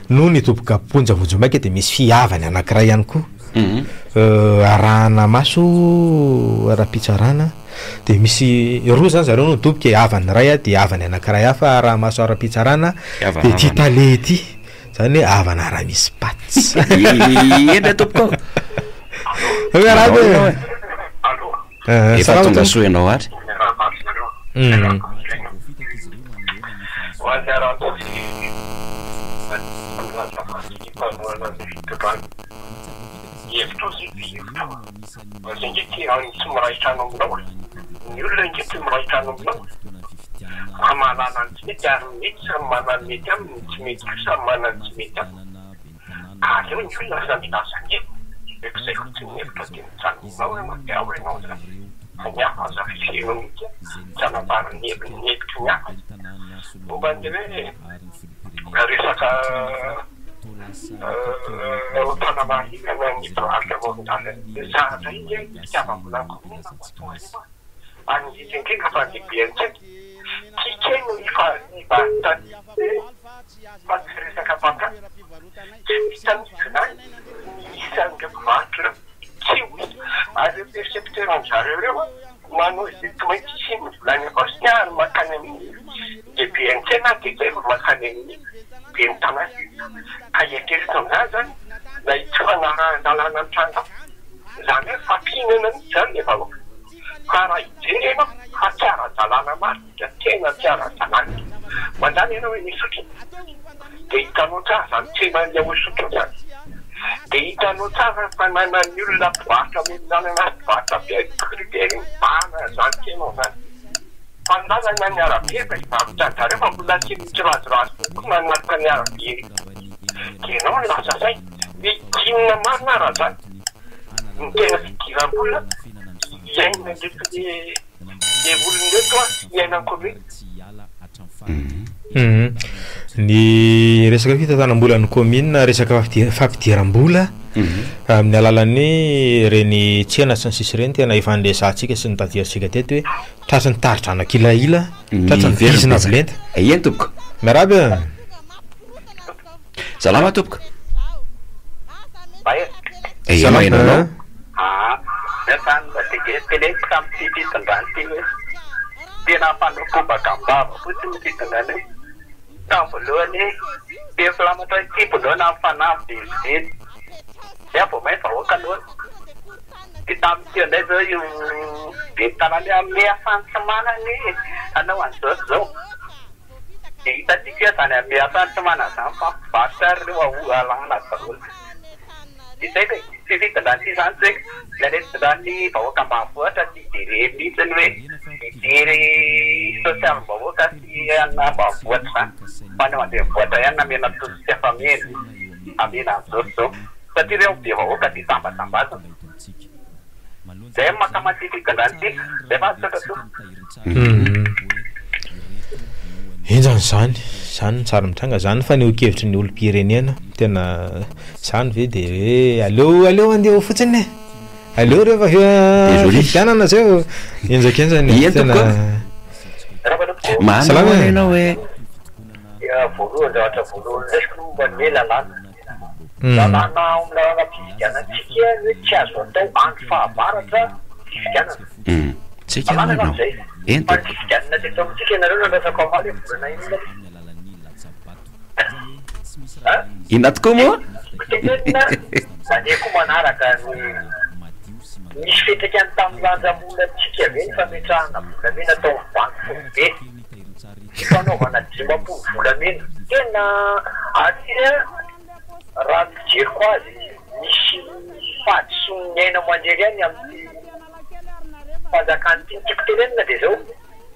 no nidoboka am-ponja vonjimaika dia misy fihavany anankiray ihany koa arahana maso ara-pitsarana dia misy roa zany zareo no nidoboka e, havany iray a dia havany anankiray hafa araha-maso ara-pitsarana dia ity tale ity. Zany hoe havana raha misy pattes. Eny tompoko. Miarahaba e. Eh, Efa tonga soa ianao ary. Ny olona ange tsy miray trano aminao fa mahalala ny tsy mety ary ny mety samy manana ny mety aminy ny tsy mety koa samy manana ny tsy mety aminy ka aleo ny olona samy hilaza ny heviny rehefa izay fotsiny ny hevitra dia mijanona ao ianao dia ao ianao izany fa ny hafa aza fefenao mihitsy tsy hanambara ny heviny ny hevitry ny hafa momba ny hoe resaka fanamarinana ny mpivarotra amoron-dalana zavatra iny fitiavam-bola koa mahatonga io ary indrindra indrindra fa ny lehibentsika tsy kely ny fahalivan'ny fa tsy resaka mpampiasa tsy ho hita mihitsy izany ny isan'ireo mpivarotra ireo tsy ho hita ary ireo percepteur an-dry zareo ireo manao izay tsy maintsy hisian'ny vola any am-paosiny ary mankany amin'ny lehiben'ny tsena dia izay vao mankany amin'ny ben'ny tanàna ka eritrereto amin'izany izany na io tsy fanarahan-dalàna mitranga izany hoe fampihinana mihitsy izany ilay vahoaka. Fa raha hijery ianao fa tsy ara-dalàna marina dia tena tsy ara-dalàna. Mandany ianao eny Isotry dia hitanao tsara izany tsenan'ny ao Isotry izany. Dia hitanao tsara fa nanan'ny olona mpivarotra amoron-dalana sy mpivarotra be be mibahana izany tsena izany. Fa ny lalana ny arabe efa hivarotra an-dry zareo fa mbola tsy misy razorazo koa manaraka ny arabe ery. Dia ianao no lasa saina hoe inona marina raha izany no tena fidiram-bola iainan'ireto le olona ireto an, iainan'ny commune. Ny resaka fitantanam-bolan'ny commune, resaka fampidiram-bola amin'ny alalan'ny ireny tsena sy ny sisa ireny tena efa niresahantsika sy notadiavintsika teto hoe tratry ny tari-drano an-kilahila, tratry ny bizina avo lenta. Eny tompoko. Miarahaba e. Salama tompoko. Salama ianao. Aa zay zany mba te teneniko tamin'ity fitondrana ity hoe tena mpanokobaka am-bava fotsiny ny fitondrana io. Tamin'ny voalohany teny filamatra hoe kibonao na mifanamby velively. Dia vao may vahoaka loatra. Dia tamin'ity indray zao io ben'ny tanàna io hanome asany tsy manana e, hanao an'izao sy izao. Dia hitantsika eo izany hanome asany tsy manana izany fa mpivarotra ary ireo alana daholo. Dia izay ve? Tsy fitondrana ity izany tsy hoe ilay fitondran'ny vahoaka ambanivohitra tsy jereny mihitsy ny hoe. lehibe sosialim-bahoaka sy ambanivohitra izany fa ny ao an-drenivohitra ihany namena tosika fameno amena an'izao sy izao satria ireo be vahoaka dia tambatambazana. Zay no mankamaty ity fitondrana ity. Zay fa misaotra tompoko. Henjana izany, izany ny sary mitranga, izany ny fanehoan-kevitry ny olom-pirenena, tena izany ve de hoe aleo aleo andeha eo fotsiny e, aleo rehefa fifidianana zay vao henjakenjana e, tena. Salama ianao e. Voalohan-javatra voalohany raisiko ny momba ny hoe lalàna. Lalàna ao amin'ny lalànam-pifidianantsika ny hoe tsy azo atao andro fahavaratra ny fifidianana. Tsika Lalàna hono. angamba izay. Eny Fa ny tompoko. fifidianana teto amintsika ianareo nandrasako hamaly hoe volana inona ilay izy? An? Inona tokoa moa? Tenenina mandeha koa manaraka ny Nisy fiantraikany tamin'ny lanjam-bolantsika ve ny fametrahana volamena tao amin'ny banky foibe? Ny fanaovana 50 volamena. Tena aty raha ny fijeriko azy misy fahadisoan'ny haino aman-jery ihany amin'ity fanjakana ity. Ny tiako tenenina dia izao,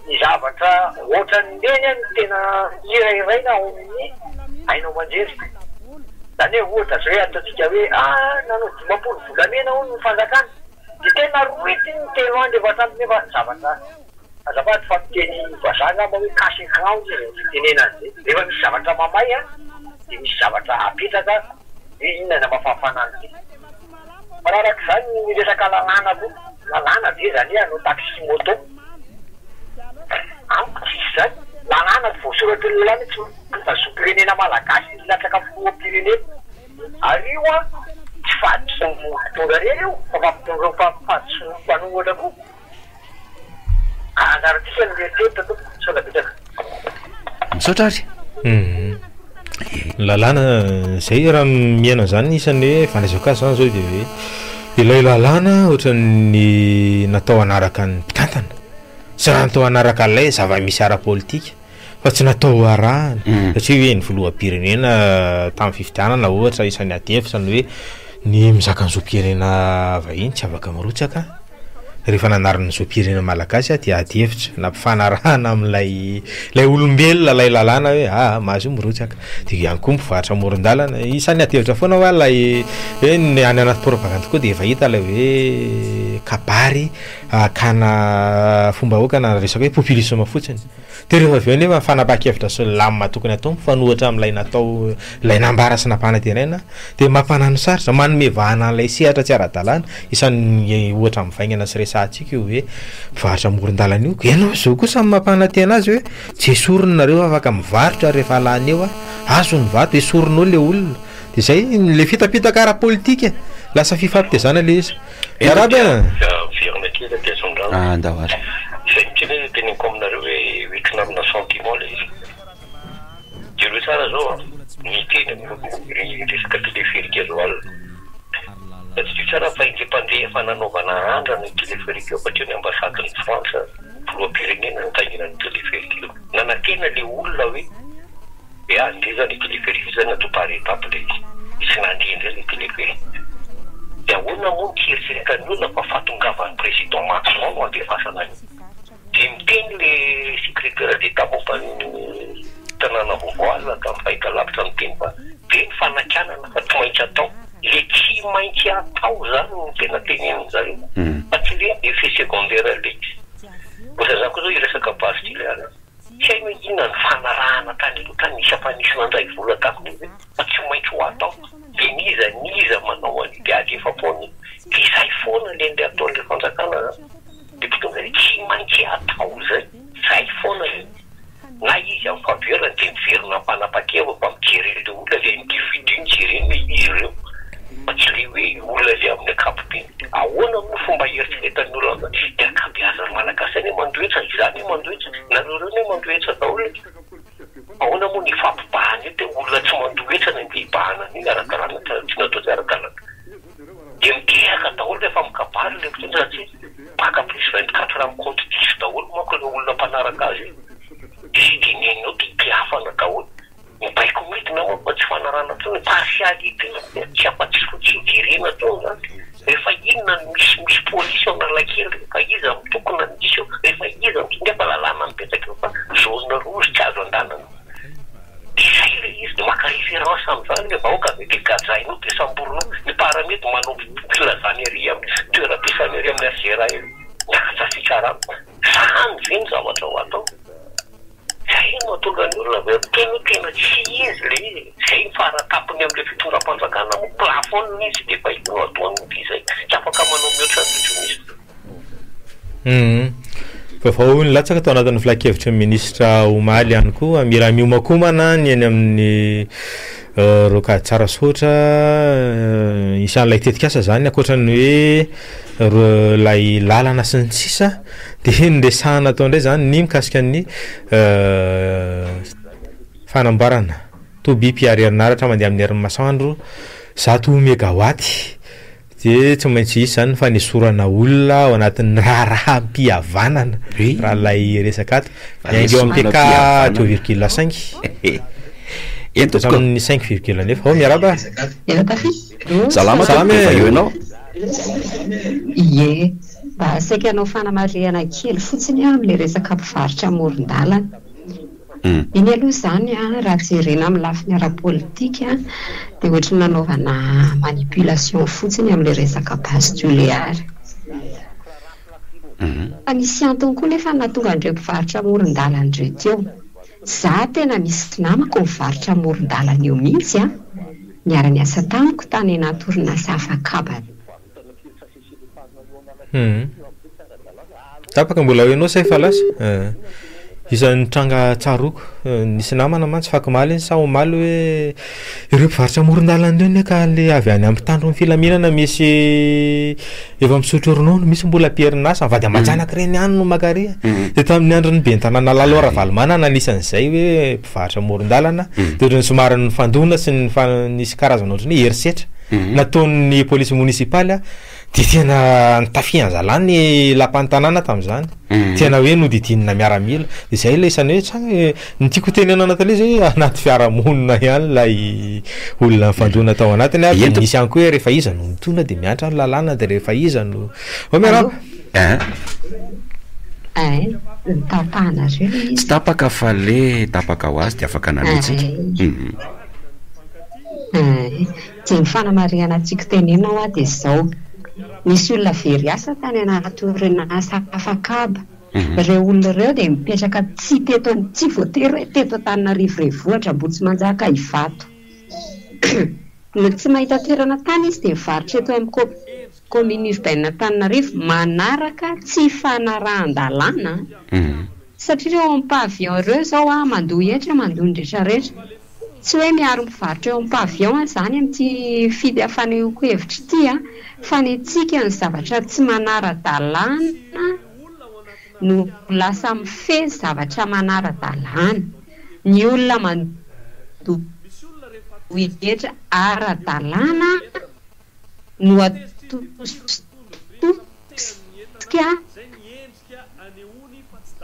ny zavatra ohatran'ireny no tena hirahiraina ao amin'ny haino aman-jery. Izany hoe ohatra izao hoe ataontsika hoe ah nanao 50 volamena hono ny fanjakana, dia tena rohitiny ny telo andro efatra andro nefa zavatra Azafady fa miteny vazaha angamba hoe cache écran hozy izy ny fitenena an'izay. Rehefa misy zavatra mamay an, dia misy zavatra apetraka hoe inona ny hamafafana an'ity. Manaraka izany ny resaka lalàna koa, lalàna ve izany hoe hanao taxi moto? Amiko tsisy izany. Lalàna tsy voasoratry ny lalàna tsy manana zom-pirenena malagasy hilatsaka filoham-pirenena. Ary io an, tsy fahadisoan'ny mpitondra irery io fa fahadisoan'ny mpanohitra koa. Anjarantsika ny mieritreritra tompoko, misaotra betsaka. Misaotra ary. Ny lalàna zay raha miaina an'izany isan'ny hoe fandraisako azy zany zao de hoe ilay lalàna ohatran'ny natao hanaraka ny mpitantana sy raha natao hanaraka an'ilay zava-misy ara-politika fa tsy natao ho arahana satria hoe ny filoham-pirenena tamin'ny fifidianana ohatra isan'ny ady hevitra ny hoe ny mizaka ny zom-pirenena vahiny tsy afaka mirotsaka rehefa nanarina ny zom-pirenena malagasy aho dia ady hevitra nampifanarahana amin'ilay ilay olombelona ilay lalàna hoe aa mahazo mirotsaka dia io ihany koa mpivarotra amoron-dalana isan'ny ady hevitra foana hoa ilay hoe ny any anaty propagandy koa dia efa hita ilay hoe kabary hakana fomba-bahoaka na resaka hoe populisme fotsiny. Dia rehefa avy eo anefa ny fanapahan-kevitra sy ny lamina tokony hatao mifanohitra amin'ilay natao, ilay nambara sy nampanantenaina dia mampanano sarotra, manome vahana an'ilay sehatra tsy ara-dalàna. Isan'ny ohatra mivaingana sy resahantsika io hoe mpivarotra amoron-dalana io. Ianao izao koa samy mampanantena azy hoe tsy esorina nareo afaka mivarotra rehefa lany eo aho. Azo ny vato, esorina eo ilay olona. Dia izay, ilay fitapitaka ara-politika, lasa fifampitezana ilay izy. Miarahaba e! Miverina kely aty Antsondrano. Ah, andao ary. Izay mihitsy anie no teneniko aminareo hoe hoentina amina sentiment ilay izy. Jereo tsara izao an, ny teny ry resaka téléphérique zao alina. Tadidio tsara fa indray mpandeha efa nanaovana andrana io téléphérique io fa teo ny ambassade-n'i Frantsa, filoham-pirenena nitaingina an'io téléphérique io. Nanantena ilay olona hoe. Dia handeha izany io téléphérique io izany atao par étape ilay izy. Tsy nandeha indray ilay téléphérique. Dia ahoana moa no tsy eritreretan'ny olona fa fahatongavan'ny président Macron no andefasana an'io. Dia miteny ilay secrétaire d'Etat momba ny tanàna vaovao alina tamin'ny fahitalavitra miteny fa be ny fanakianana fa tsy maintsy atao. Ilay tsy maintsy atao izany no tena tenenin-dry zareo fa tsy hoe effet secondaire ilay izy. Ohatran'izany koa izao io resaka base Tuléar io. Tsy hay hoe inona ny fanarahana tany aloha tany nisy ampanisy nandray vola taminy ve fa tsy maintsy ho atao de n'iza n'iza manao an'io de alefa foana io de izay foana le nde ataon'le fanjakana zany de mpitondra hoe tsy maintsy atao zay zay foana io na izy amin'ny fampiverina de miverina ampanapakeviny fa mijery an'le olona le individu no jereny hoe izy ireo fa tsy le hoe olona le amin'ny ankapobeny. Ahoana moa fomba hieritreretan'ny olona an'izany? Ny ankabeazan'ny Malagasy anie mandoa hetra, izaho anie mandoa hetra, nareo ireo anie mandoa hetra daholo e! Ahoana moa ny hifampibahana eo dia olona tsy mandoa hetra no andeha hibahana an'iny ara-dalàna tsy natao tsy ara-dalàna? Dia mitehaka daholo rehefa mikabary ilay mpitondra satria baka plus 24 amin'ny compte diso daholo manko ireo olona mpanaraka azy io. Dia izay teneniny eo dia itehafana daholo. Ny baiko midina moa fa tsy fanarahana intsony, partialité tsy afa-tsy fotsiny jerena intsony izany. Rehefa inona no misy misy polisy ao Analakely, rehefa iza mitokona ny misy eo, rehefa iza. samborina ao. Ny paramedy manao filazana ery amin'ny toeram-piasana ery amin'ny HGRA ery, miakatra fikarama. Zany ve ny zavatra ho atao? Zay no mahatonga ny olona hoe tena hoe tena tsy izy le izy e! Zay ny faratapony amle fitondram-panjakana moa plafond izy de efa io no ataony de izay, tsy afaka manao mihoatra an'io intsony izy. Humm. Vaovao nilatsaka tao anatin'ny filankevitry ny minisitra omaly ihany koa, mila miomankomana ny eny amin'ny Rocade Tsarasaotra, isan'ilay tetikasa izany ankoatra ny hoe ilay lalana sy ny sisa dia noresahana tao indray izany ny mikasika ny fanamboarana toby mpihary herinaratra mandeha amin'ny herin'ny masoandro 100 megawatt dia tsy maintsy hisy izany ny fanesorana olona ao anatin'ny raharaham-pihavanana raha ilay resaka ato miainga eo amin'ny PK 2,5 hatramin'ny 5 virgule neuf. Oh, miarahaba. Salama tompoko, efa eo ianao? Ie, mba saika hanao fanamarihana kely fotsiny aho amin'ilay resaka mpivarotra amoron-dalana. Iny aloha izany raha jerena amin'ny lafiny ara-politika dia ohatry ny nanaovana manipulation fotsiny amin'ilay resaka Base Tulear. Fa nisy antony koa nefa nahatonga an'ireo mpivarotra amoron-dalana ireo teo. Za tena misy namako mivarotra amoron-dalana eo mihitsy an! Niara-niasa tamiko tany anaty orinasa afakaba. Hum. Tapaka mbola ao ianao sa efa lasa? Eh. Isan'ny tranga tsaroako, nisy namana mantsy fakomaly iny sa omaly hoe ireo mpivarotra amoron-dalana ireo anie ka le avy any amin'ny mpitandro ny filaminana misy efa misotro ronono, misy mbola am-perinasa, vady aman-janaka ireny ihany no maka ary. Dia tamin'ny andron'ny ben'ny tanàna Lalao Ravalomanana anisan'izay hoe mpivarotra amoron-dalana, dia ohatran'ny somary nifandona sy nifa- nisy karazana ohatran'ny hoe herisetra nataon'ny polisy monisipaly dia tena nitafian-zalahy ny lapan'ny tanàna tamin'izany, tena hoe nodidinina miaramila, dia izay ilay isan'ny hoe tsa- ny tiako hotenenana taloha izay hoe anaty fiarahamonina ihany ilay olona nifandona tao anatiny ary dia nisy ihany koa hoe rehefa iza no mitondra dia miantra ny lalàna dia rehefa iza no, oh miarahaba. Ein. Ein, notapahanareo ilay izy. Tsy tapaka fa le tapaka ho azy dia afaka nalehantsika. Ein. Ein. Dia ny fanamarihana tiako tenenina hoa dia izao, nisy olona very asa tany anaty orinasa afakaba. Ireo olona ireo dia mipetraka tsy teto tsy voatery hoe teto Antananarivo renivohitra, Ambohitsimanjaka, Ivato. Tsy mahita toerana tany izy dia mivarotra eto amin'ny Commune urbaine Antananarivo manaraka tsy fanarahan-dalàna satria ireo ao amin'ny pavillon ireo izao mandoa hetra mandoa ny rehetra rehetra. Tsy hoe miaro ny mpivarotra eo amin'ny pavillon aho izany amin'ity fanehoako hevitra ity fa ny antsika ny zavatra tsy manara-dalàna no lasa mifehy zavatra manara-dalàna. Ny olona mandoa hetra ara-dalàna no atositosika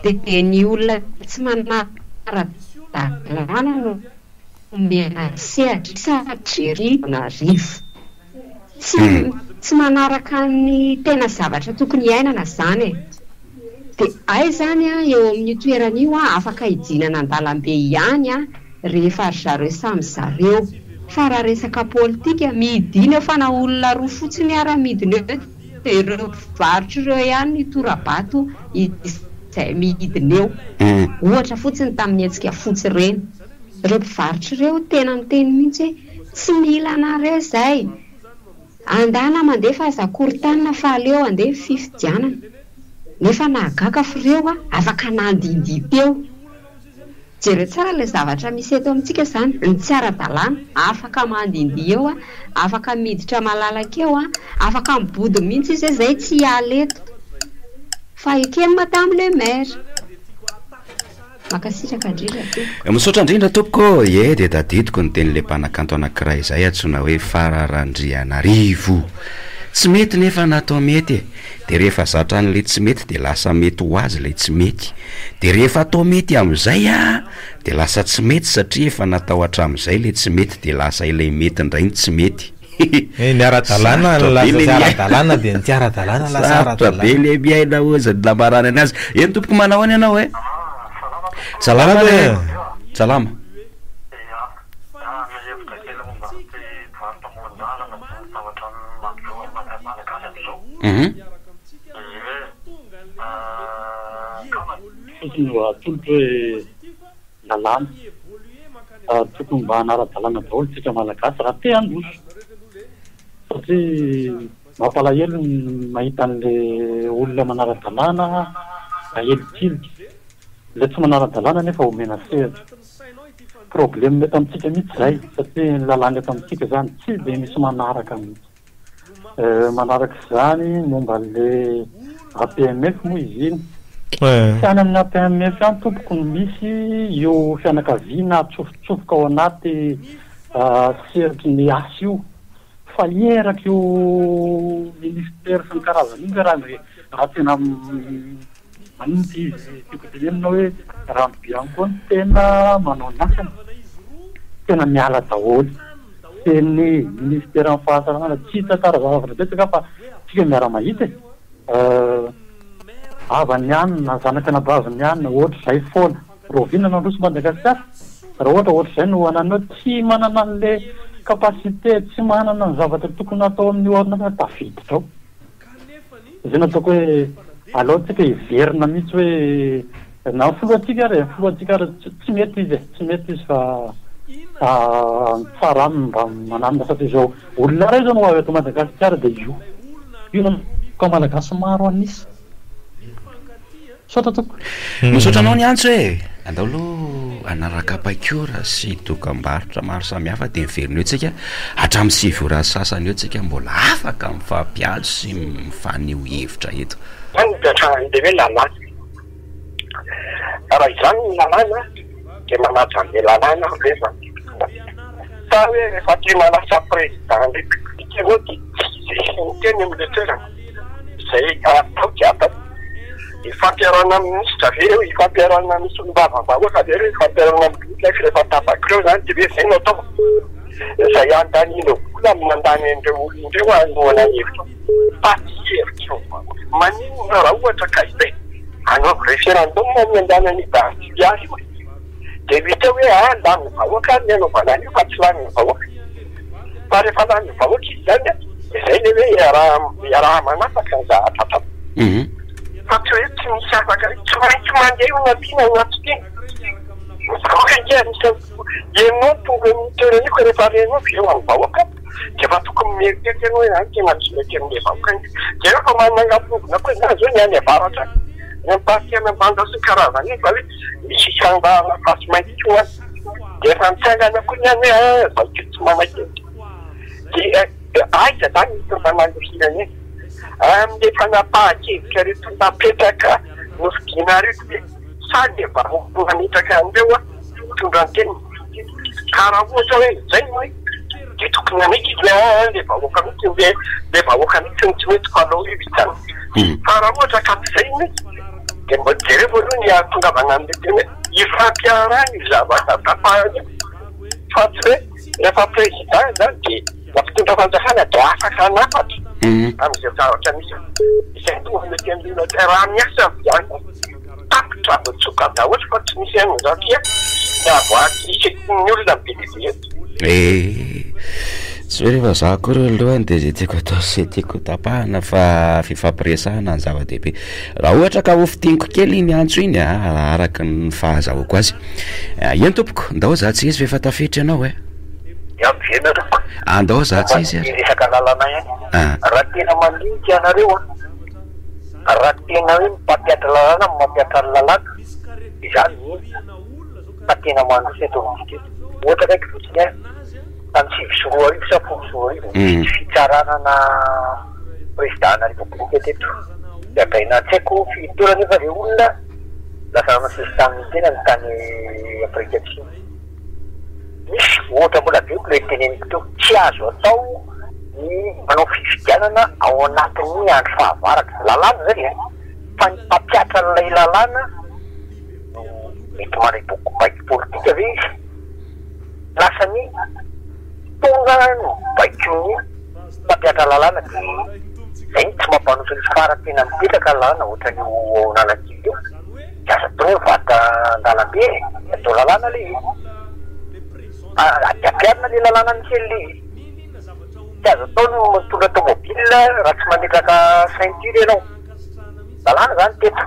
dia ny olona tsy manara-dalàna no omena sehatra satria arivo. Tsy tsy manaraka ny tena zavatra tokony hiainana izany e. Dia hay izany an, eo amin'io toerana io an, afaka hidinana an-dalambe ihany an, rehefa ry zareo samy zareo. Fa raha resaka politika, midina eo fa na olona roa fotsiny ara midina eo dia ireo mpivarotra ireo ihany no hitora-bato izay midina eo. Ohatra fotsiny tamin'ny hetsika fotsy ireny. Ireo mpivarotra ireo tena niteny mihitsy hoe tsy mila anareo izay. Andana mandeha fa aza korotanina fa aleo andeha ny fifidianana. Nefa nahagaga f'ireo afaka nandindihy teo. Jereo tsara ilay zavatra misy eto amintsika izany, ny tsy ara-dalàna, afaka mandindihy eo, afaka miditra malalaka eo, afaka mibodo mihitsy izy hoe izay tsy hiala eto. Fa ekeny madame le maire. Mankasitraka indrindra tompoko. Misaotra indrindra tompoko ô! Ie dia tadidiko ny tenin'ilay mpanakanto anankiray izay antsoina hoe Fara Randrianarivo. Tsy mety nefa natao mety e! Dia rehefa zatra an'ilay tsy mety dia lasa mety ho azy ilay tsy mety. Dia rehefa atao mety amin'izay a! dia lasa tsy mety satria efa natao hatramin'izay ilay tsy mety dia lasa ilay mety indray no tsy mety. Eh, ny ara-dalàna Sarotra be lasa le tsy miaina. ara-dalàna dia ny tsy ara-dalàna lasa Sarotra be ara-dalàna. le miaina hozy ny namaranany azy. Eny tompoko manao ahoana ianao e? Salama Salama re. e. Salama. Fotsiny no atolotro hoe lalàna. Tokony mba hanara-dalàna daholo tsika Malagasy raha te handroso. Satria mampalahelo ny mahita an'le olona manara-dalàna ahilikilika. Ilay tsy manara-dalàna nefa omena sehatra. Problème eto amintsika mihitsy izay satria ny lalàna eto amintsika izany tsy dia misy manaraka mihitsy. Manaraka izany momba an'ilay APMF moa izy iny. Tsy any amin'ny APMF any tompoko no misy io fianakaviana atsofotsofoka ao anaty sehatry ny asa io fa erak'io ministera sy ny karazany io raha ny raha tena Maninona ity izy tiako tenenina hoe Rano Bianco no tena manao ny asany, tena miala daholo, ceni, ministeran'ny fahasalamana, tsy hitantara zavatra betsaka aho fa tsika miara mahita e, havan'ny anona, zanak'anabavin'ny anona, ohatr'izay foana, rahoviana no handroso Madagasikara? Raha ohatra ohatr'izay no ananona tsy manana an'le capacité, tsy manana ny zavatra tokony hatao amin'io orinasa tafiditra ao. Izay no ataoko hoe aleo tsika hiverina mihitsy hoe na ny filohantsika ary e, ny filohantsika ary tsy mety izy e, tsy mety izy fa tsara aminy mba mananona satria izao olona iray izao no ho avy eto Madagasikara dia io io no malagasy maro an'isa. Misaotra tompoko. Misaotra anao niantso e! Andao aloha hanaraka paikora sy dokambarotra maro samihafa dia miverina eo tsika hatramin'ny 9 ora sasany eo tsika mbola afaka mifampiantso sy mifaneho hevitra eto. Izany no ipetrahan'ilay hoe lalàna. Raha izany ny lalàna dia manaja an'ilay lalàna aho ve zany? Sa hoe rehefa tena lasa président république ianao dia tsy hisy miteny amin'ilay toerana? Izay atao dia atao. Ifampiarahana amin'ny minisitra ve ireo? Ifampiarahana amin'ny solombavambahoaka ve ireo? Ifampiarahana amin'ny minisitra nefa rehefa tapaka ireo izany dia hoe izay no atao. Izay andanianao vola no mandany an'ireo olona ireo hanohana ny hevitrao fa tsy hevitrao vahoaka. Maninona raha ohatra ka izay anaovy référendum ny andehanan'i Bary Toliara io e? Dia ho hita hoe ah lanin'ny vahoaka ary ny hanaovana an'io fa tsy lanin'ny vahoaka. Fa rehefa lanin'ny vahoaka izy izany an, dia izay ilay hoe iaraha-manapaka ny zavatra atao. Fa tsy hoe tsy misy afaka, tsy maintsy mandeha io na tiana na tsy tiana. Ny vahoaka ange anisan'ny, ianao tonga eo amin'io toerana io ka rehefa renao avy eo amin'ny vahoaka dia efa tokony mieritreritra ianao hoe any tena tsy mety amin'ilay vahoaka iny. Jereo fa manangam-pofona koa izany izao ny any avaratra any, ny amin'ny partie any Ambanja sy ny karazany iny fa hoe misy sandana fasy mainty koa any. Dia efa mitsangana koa ny any hoe ah zay koa tsy manaiky. Dia aiza izany ny hitondrana an'ilay firenena? Amin'ilay fanapahan-kevitra reto napetraka nofidiana reto ve sa ilay vahoaka nametraka an'ireo hitondra ny teniny? Ka raha ohatra hoe izay no hoe dia tokony hanaiky izy hoe aa ilay vahoaka mihitsy no ilay vahoaka mihitsy no tsy mety fa alao io hijanona. Fa raha ohatra ka tsy izay no izy dia mba jereo aloha ny hahatongavana amin'ilay tena hoe ifampiarahana io zavatra tapahana io fa tsy hoe rehefa président izany dia na mpitondra fanjakana dia afaka hanapatra amin'izay zavatra misy. Izay tonga mety an'olona raha miasa ny bianco tapitra voatsoka daholo fa tsy misy an'izao aty ny avoaky isaky ny olona be dia be eto. Eh, tsy hoe rehefa za akory alohany dia izay tiako atao sy izay tiako tapahana fa fifampiresahana ny zava-dehibe. Raha ohatra ka ho fintiniko kely iny antso iny a, raha araka ny fahazahoako azy. Eny tompoko, ndao za tsy izy fa efa tafiditra ianao e. Miampy ve nareo? Andao za tsy izy ary. Resaka lalana ihany. Raha tena mandinika ianareo an, raha tena hoe ny mpampihatra lalàna no mampihatra ny lalàna, izaho mino fa tena mandroso eto amintsika eto. Ohatra akaiky fotsiny an, tamin'ny 2009 sa 2010 nisy fitsarana na président-na république teto. Gadraina tsy haiko firy taona nefa ilay olona lasa nanao sesitany ny tenany tany Afrika Atsimo. Misy ohatra mbola be ilay teneniko teo, tsy azo atao ny manao fifidianana ao anatin'ny andro fahavaratra. Lalàna izay e! Fa ny mpampihatra an'ilay lalàna no mety mandray baiko politika ve izy? Lasa ny tonga no baikon'ny mpampihatra lalàna dia izay no tsy mampandroso ny fa raha tena mipetraka ny lalàna ohatran'io ao Analakely io dia aza atao hoe mivadika an-dalambe e! Atao lalàna ilay izy. Dia ampiharina ilay lalàna misy an'ilay izy. Tsy azo atao ny mitondra tomobile raha tsy mametraka ceinture ianao. Lalàna izany teto.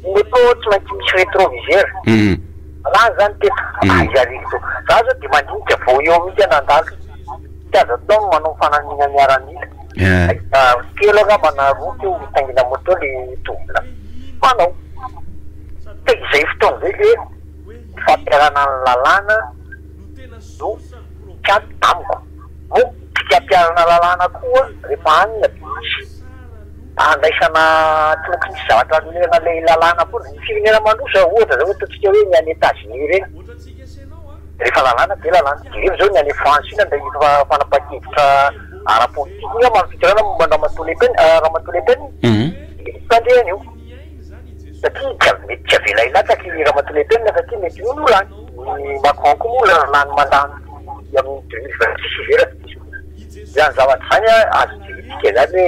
Ny moto tsy maintsy misy rétroviseur. Lalàna izany teto. Aiza ary izy io. Za zao dia mandinika vao eo mihitsy aho nandalo. Tsy azo atao ny manao fanamiana miaramila. Telo angamba na roa teo mitaingina moto le tovolahy. Manao. Ka izay fotoana izay le fampiharana ny lalàna no tsy ampy amiko. Moa tsy ampiharana lalàna koa rehefa any dia misy andraisana tsy maintsy misy zavatra anoherana ilay lalàna foana. Ny firenena mandroso ohatra zao ataontsika hoe ny any Etats-Unis ireny, rehefa lalàna dia lalàna. Jereo zao ny any France iny handray fanapahan-kevitra ara-politika angamba ny fitondrana momba an-dRamatoa Le Pen, Ramatoa Le Pen, dia tsy tandrehany io satria tsy mety tsy avela hilatsaka i Ramatoa Le Pen satria mety io no lany. Ny Macron koa moa lany mandat amin'ny 2026 izay raha tsy diso. Izany zavatra izany azo jerentsika izany hoe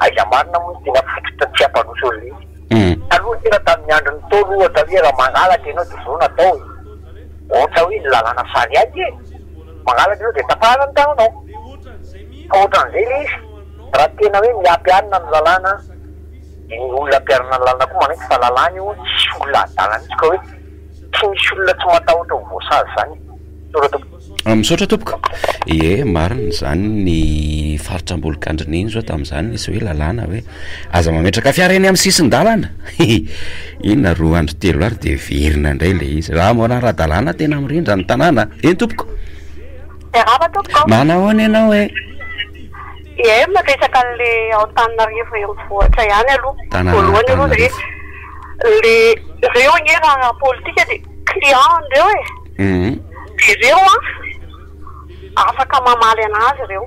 aiza marina moa no tena fototra tsy hampandroso an'ilay izy. Taloha tena tamin'ny andron'ny Ntaolo ohatra hoe raha mangalatra ianao dia izao no atao e. Ohatra hoe ny lalàna charia e. Mangalatra ianao dia tapahana ny tananao. Fa ohatran'izay ilay izy. Raha tena hoe mihampiharina ny lalàna dia ny olona ampiharina ny lalàna koa manaiky fa lalàna io, tsisy olona adala mihitsy ka hoe Tsy misy olona tsy matahotra ho voasazy zany. Misaotra tompoko. Misaotra tompoko. Ie, marina izany ny faritra Ambolokandrina iny zao tamin'izany nisy hoe lalàna hoe aza mametraka fiara eny amin'ny sisin-dalana. Inona roa andro telo ary dia verina indray ilay izy. Raha mbola ara-dalàna tena mirindra ny tanàna. Eny tompoko. Miarahaba tompoko. Manahoana ianao e? Ie, miresaka an'le ao Antananarivo renivohitra ihany aloha. Tanana Voalohany aloha dia Antananarivo. Le reo anie raha politika de client reo e. De reo an afaka mamaly anazy reo.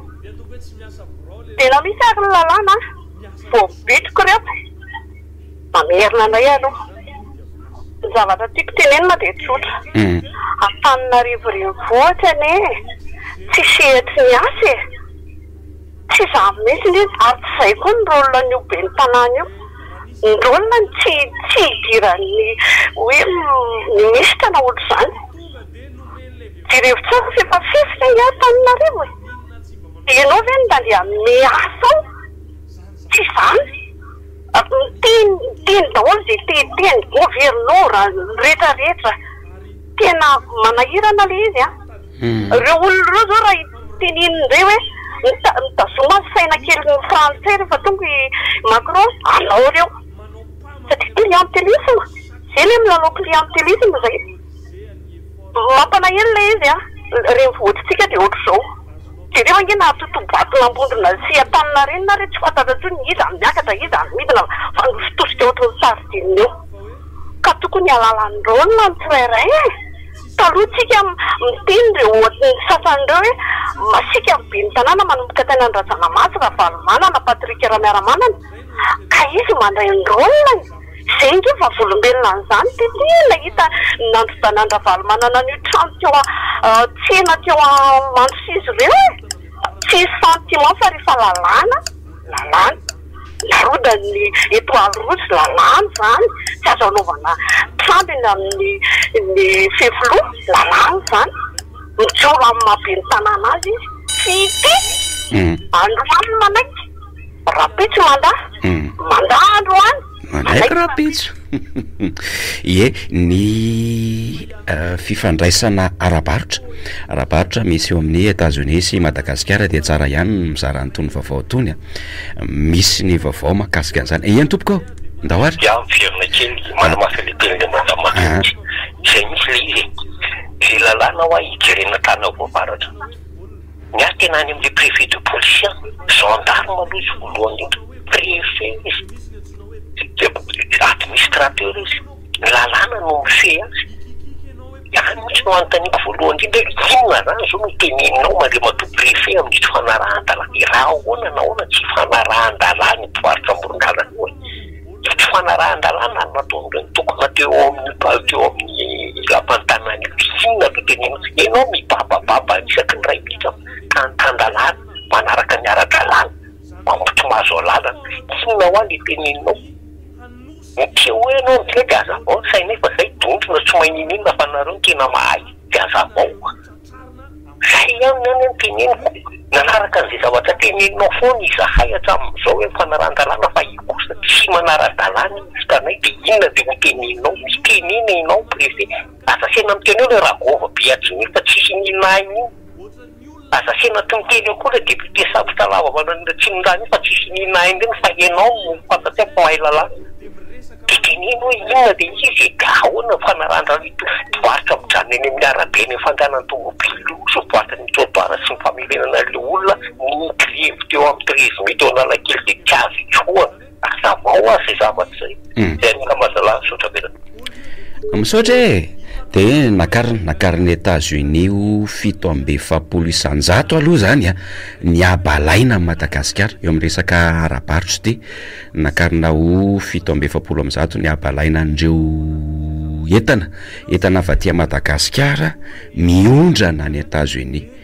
Tena misy ary ny lalàna an, vao mibetroka reo mamerina indray aloha. Ny zavatra tiako tenenina dia tsotra, Antananarivo renivohitra anie tsy sehatry ny asa e. Tsy izany mihitsy indrindra, ary tsy izay koa ny rôle an'io ben'ny tanàna io. Ny rôle-ny tsy tsy idiran'ny hoe minisitra na ohatr'izany. Jerevo tsara fa efa fefy ange Antananarivo e! Dia ianao ve no handeha hanome asa ao? Tsy izany. Miteny miteny daholo izay te hiteny, governora, ny rehetra rehetra. Tena manahirana ilay izy an! Ireo olona ireo izao raha tenenina indray hoe mitazoma ny saina kelin'ny frantsay rehefa tonga i Macron, anao ireo. Satria clientélisme, izay ilay milalao clientélisme izay. Mampalahelo ilay izy an, renivohitritsika dia ohatr'izao. Jereo ange na totobaton'Ambondrona sy Antaninarenina ary tsy fantatra intsony iza no miakatra iza no midina fa nositosika ohatran'ny sardine eo. Ka tokony halala ny rôle ny tsirairay e! Taloha tsika miteny ireo ohatry ny sasany ireo hoe masiaka ny ben'ny tanàna manomboka tany Andrajanamasy, Ravalomanana, Patrick Ramiaramanana ka izy mandray ny rôle-ny. Izay ange vavolombelona an'izany Tity nahita ny nandrodanan-dRavalomanana an'io trano teo tsena teo Mandroseza ireo e! Tsy sentiment fa rehefa lalàna, lalàna. Narodany ny étoile rouge, lalàna izany, tsy azo anaovana trano eny amin'ny ny fefiloha, lalàna izany. Mijoro amin'ny maha ben'ny tanàna azy izy. Tsy ity androany manaiky, rahampitso mandà, mandà androany, Manaiky rahampitso. Ie, ny fifandraisana ara-barotra, ara-barotra misy eo amin'ny Etazonia sy Madagasikara dia tsara ihany ny mizara an'itony vaovao itony a. Misy ny vaovao mahakasika an'izany. Eny tompoko ô, ndao ary. Dia miverina kely manamafy ilay tenin'ilay madama teo mihitsy. Izay mihitsy ilay izy e. Ilay lalàna hoa hijerena tany voavaratra. Ny ahy tena any amin'ilay préfet de police any, gendarme aloha izy voalohany indrindra, préfet izy, administrateur izy, ny lalàna no mifehy azy. Any mihitsy no anontaniako voalohany indrindra hoe inona izany izao no teneninao Andriamatoa préfet amin'ny tsy fanarahan-dalàna? Raha ahoana na ahoana tsy fanarahan-dalàna io mpivarotra amoron-dalana io e! Io tsy fanarahan-dalàna no nataon'ireo nitokona teo amin'ny teo amin'ny lapan'ny tanàna io. Inona no teneninao? Ianao mibabababa isaky ny iray minitra tan-tan-dalàna, manaraka ny ara-dalàna, mamoto mahazo alalana. Inona hoa le teneninao? Miseho eo ianao amin'izay dia hazavao ny sainay fa zay dondrona tsy mahay n'inon'inona fa nareo no tena mahay dia hazavao. Zay ihany ny ahy no teneniko. Nanaraka an'izay zavatra teneninao foana izahay hatramin'izao hoe fanarahan-dalàna fa io kosa tsy manara-dalàna io hitanay dia inona dia ho teneninao? Mitenena ianao préfet, aza asiana miteny eo ilay ragôva be atsimo iny fa tsisy ninainy iny, aza asiana tsy miteny eo koa ilay député satroka lava manao tsinondrano iny fa tsisy ninainy ireny fa ianao no fantatsay fa mahay lalàna. Dia teneno hoe inona ilay izy e, dia ahoana ny fanarahan-dalàna ito mpivarotra mijanona eny amin'ny arabe eny amin'ny fandehanan'ny tomobily io sy mivarotra ny trottoir sy ny famerenana an'ilay olona ny grevy teo amin'ny 13 mai teo Analakely dia tsy azo itsohana. Hazavao aza izay zavatra izay. Izay angamba zalahy, misaotra betsaka. Misaotra e! Dia nakarina, nakarin'i Etats-Unis ho 47% aloha izany an, ny habalaina amin'i Madagasikara eo amin'ny resaka ara-barotra ity. Nakarina ho 147 ny habalaina an'ireo entana, entana avy aty Madagasikara miondrana any Etats-Unis.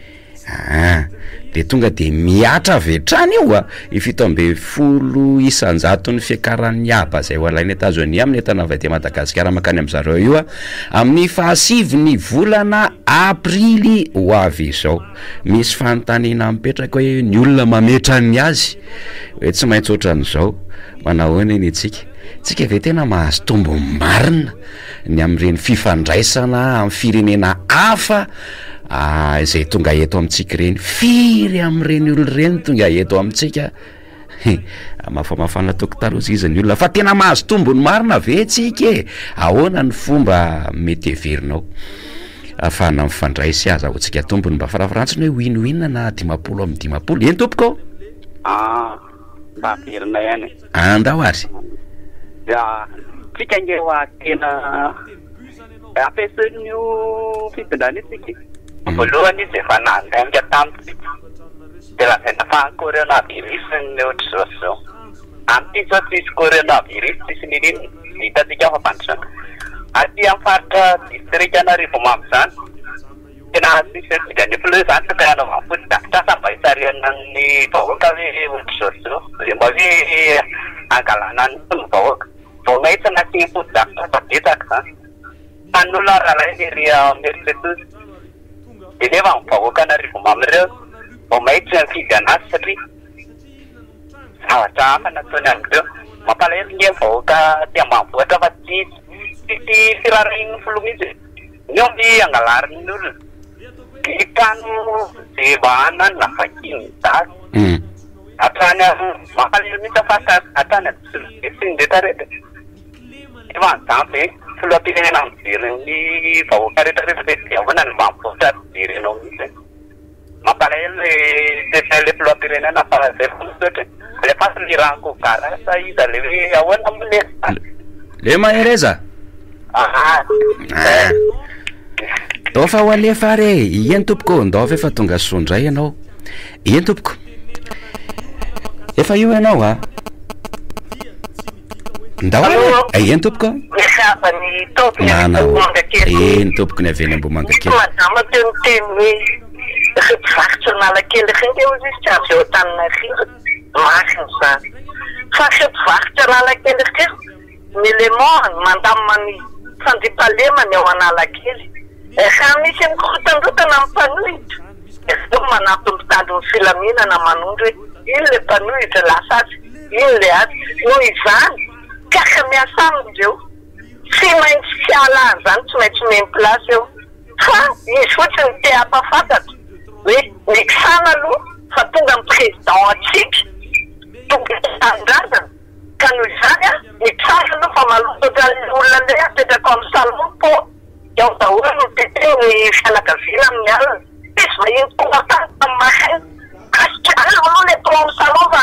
Aa, de tonga de mihatra avy hatrany io a! Io 17 isan-jaton'ny fiakaran'ny haba izay ho alain'i Etazonia amin'ny entana avy aty Madagasikara mankany amin-dry zareo io a, amin'ny fahasivy ny volana aprily ho avy izao. Misy fanontaniana mipetraka hoe ny olona mametra ny azy hoe tsy maintsy ohatran'izao, manahoana eny antsika? Tsika ve tena mahazo tombony marina ny amin'ireny fifandraisana amin'ny firenena hafa izay tonga eto amintsika ireny? Firy amin'ireny olona ireny tonga eto amintsika? Mafamafana tokotany hozy izy ny olona fa tena mahazo tombony marina ve tsika e? Ahoana ny fomba mety heverinao ahafahana mifandray sy ahazahoantsika tombony? Mba farafarantsiny hoe win win na 50 amin'ny 50. Eny tompoko ô! Ah, mba averina ihany. Andao ary. Ya, tsika ange hoa tena ampiasain'io fitondrana io tsika e. Voalohany izy efa nandainga tamintsika. Dia lazaina fa coronavirus ny ohatr'izao sy izao. Amin'ity izao tsisy coronavirus, tsisy niniana. Hitantsika ao fampandrosoana. Aty amin'ny faritra distrikan'Arivonimamo izany, tena tsisy antsika ny filoha izany tokony hanaovana fotodrafitrasa mba hisarihana ny vahoaka hoe ohatr'izao sy izao. Dia mba hoe hangalana ny fon'ny vahoaka. Vao may tsy nasiany fotodrafitrasa betsaka izany. Fa ny olona rahalahy ery Imerintsiatosika. Dia nefa ny vahoakan'Arivonimamo ireo vao may tsy nifidy an'azy satria zavatra hafa nataony an'ireo. Mampalahelo nge ny vahoaka aty ambanivohitra fa tsisy tsisy firaharahian'ny filoha mihitsy e. Ny omby angalarin'ny olona, ny trano ze mba ananana vakian'ny daty. Hatrany mampalahelo mihitsy fa hatrany Antsirabe sy ny retraretra. Efa nijaly ve filoham-pirenena mijery ny vahoaka rehetra rehetra ve dia ahoana no mba mivoatra tsy jerenao mihitsy e? Mampalahelo le toetsain'le filoham-pirenena fa zay foana ny toetra e! Alefaso ny ranko gara sa iza le hoe ahoana moa le Le mahereza! Aha! Ah. Ndao fa ho alefa ary e! Eny tompoko ô, ndao ve fa tonga soa indray ianao. Eny tompoko. Efa io ianao a! Ndao ary e! Eny tompoko. Miarahaba ny tompony avy Manao. Ambohimangakely. Eny tompoko ny avy eny Ambohimangakely. Misy madama teo niteny hoe ireo mpivarotra Analakely ireo nge hozy izy tsy avy eo Antananarivo. Marina izany. Fa ireo mpivarotra Analakely ireo, ny élément-ny mandamina ny fandriampahalemana eo Analakely. Raha misy mikorotandrotana amin'ny mpanohitra, ireo manampy mpitandro ny filaminana manondro hoe iny ilay mpanohitra lasa atsy, iny ilay atsy. Noho izany, mpiara-miasa aminy ireo. Tsy maintsy tsy hahalala an'izany, tsy maintsy omeny place eo. Fa izy fotsiny te hampahafantatra hoe mixana aloha fa tonga ny président antsika, tonga eto an-tanindrazana. Ka noho izany, mitsara aloha fa maloto ohatran'ilay olona indray apetrako amin'ny salon pot. Dia ao daholo no mitete ny fianakaviana amin'ny alina. Tsisy vahiny tonga tany tamin'ny maraina. Kasika aleo aloha ilay tao amin'ny salon fa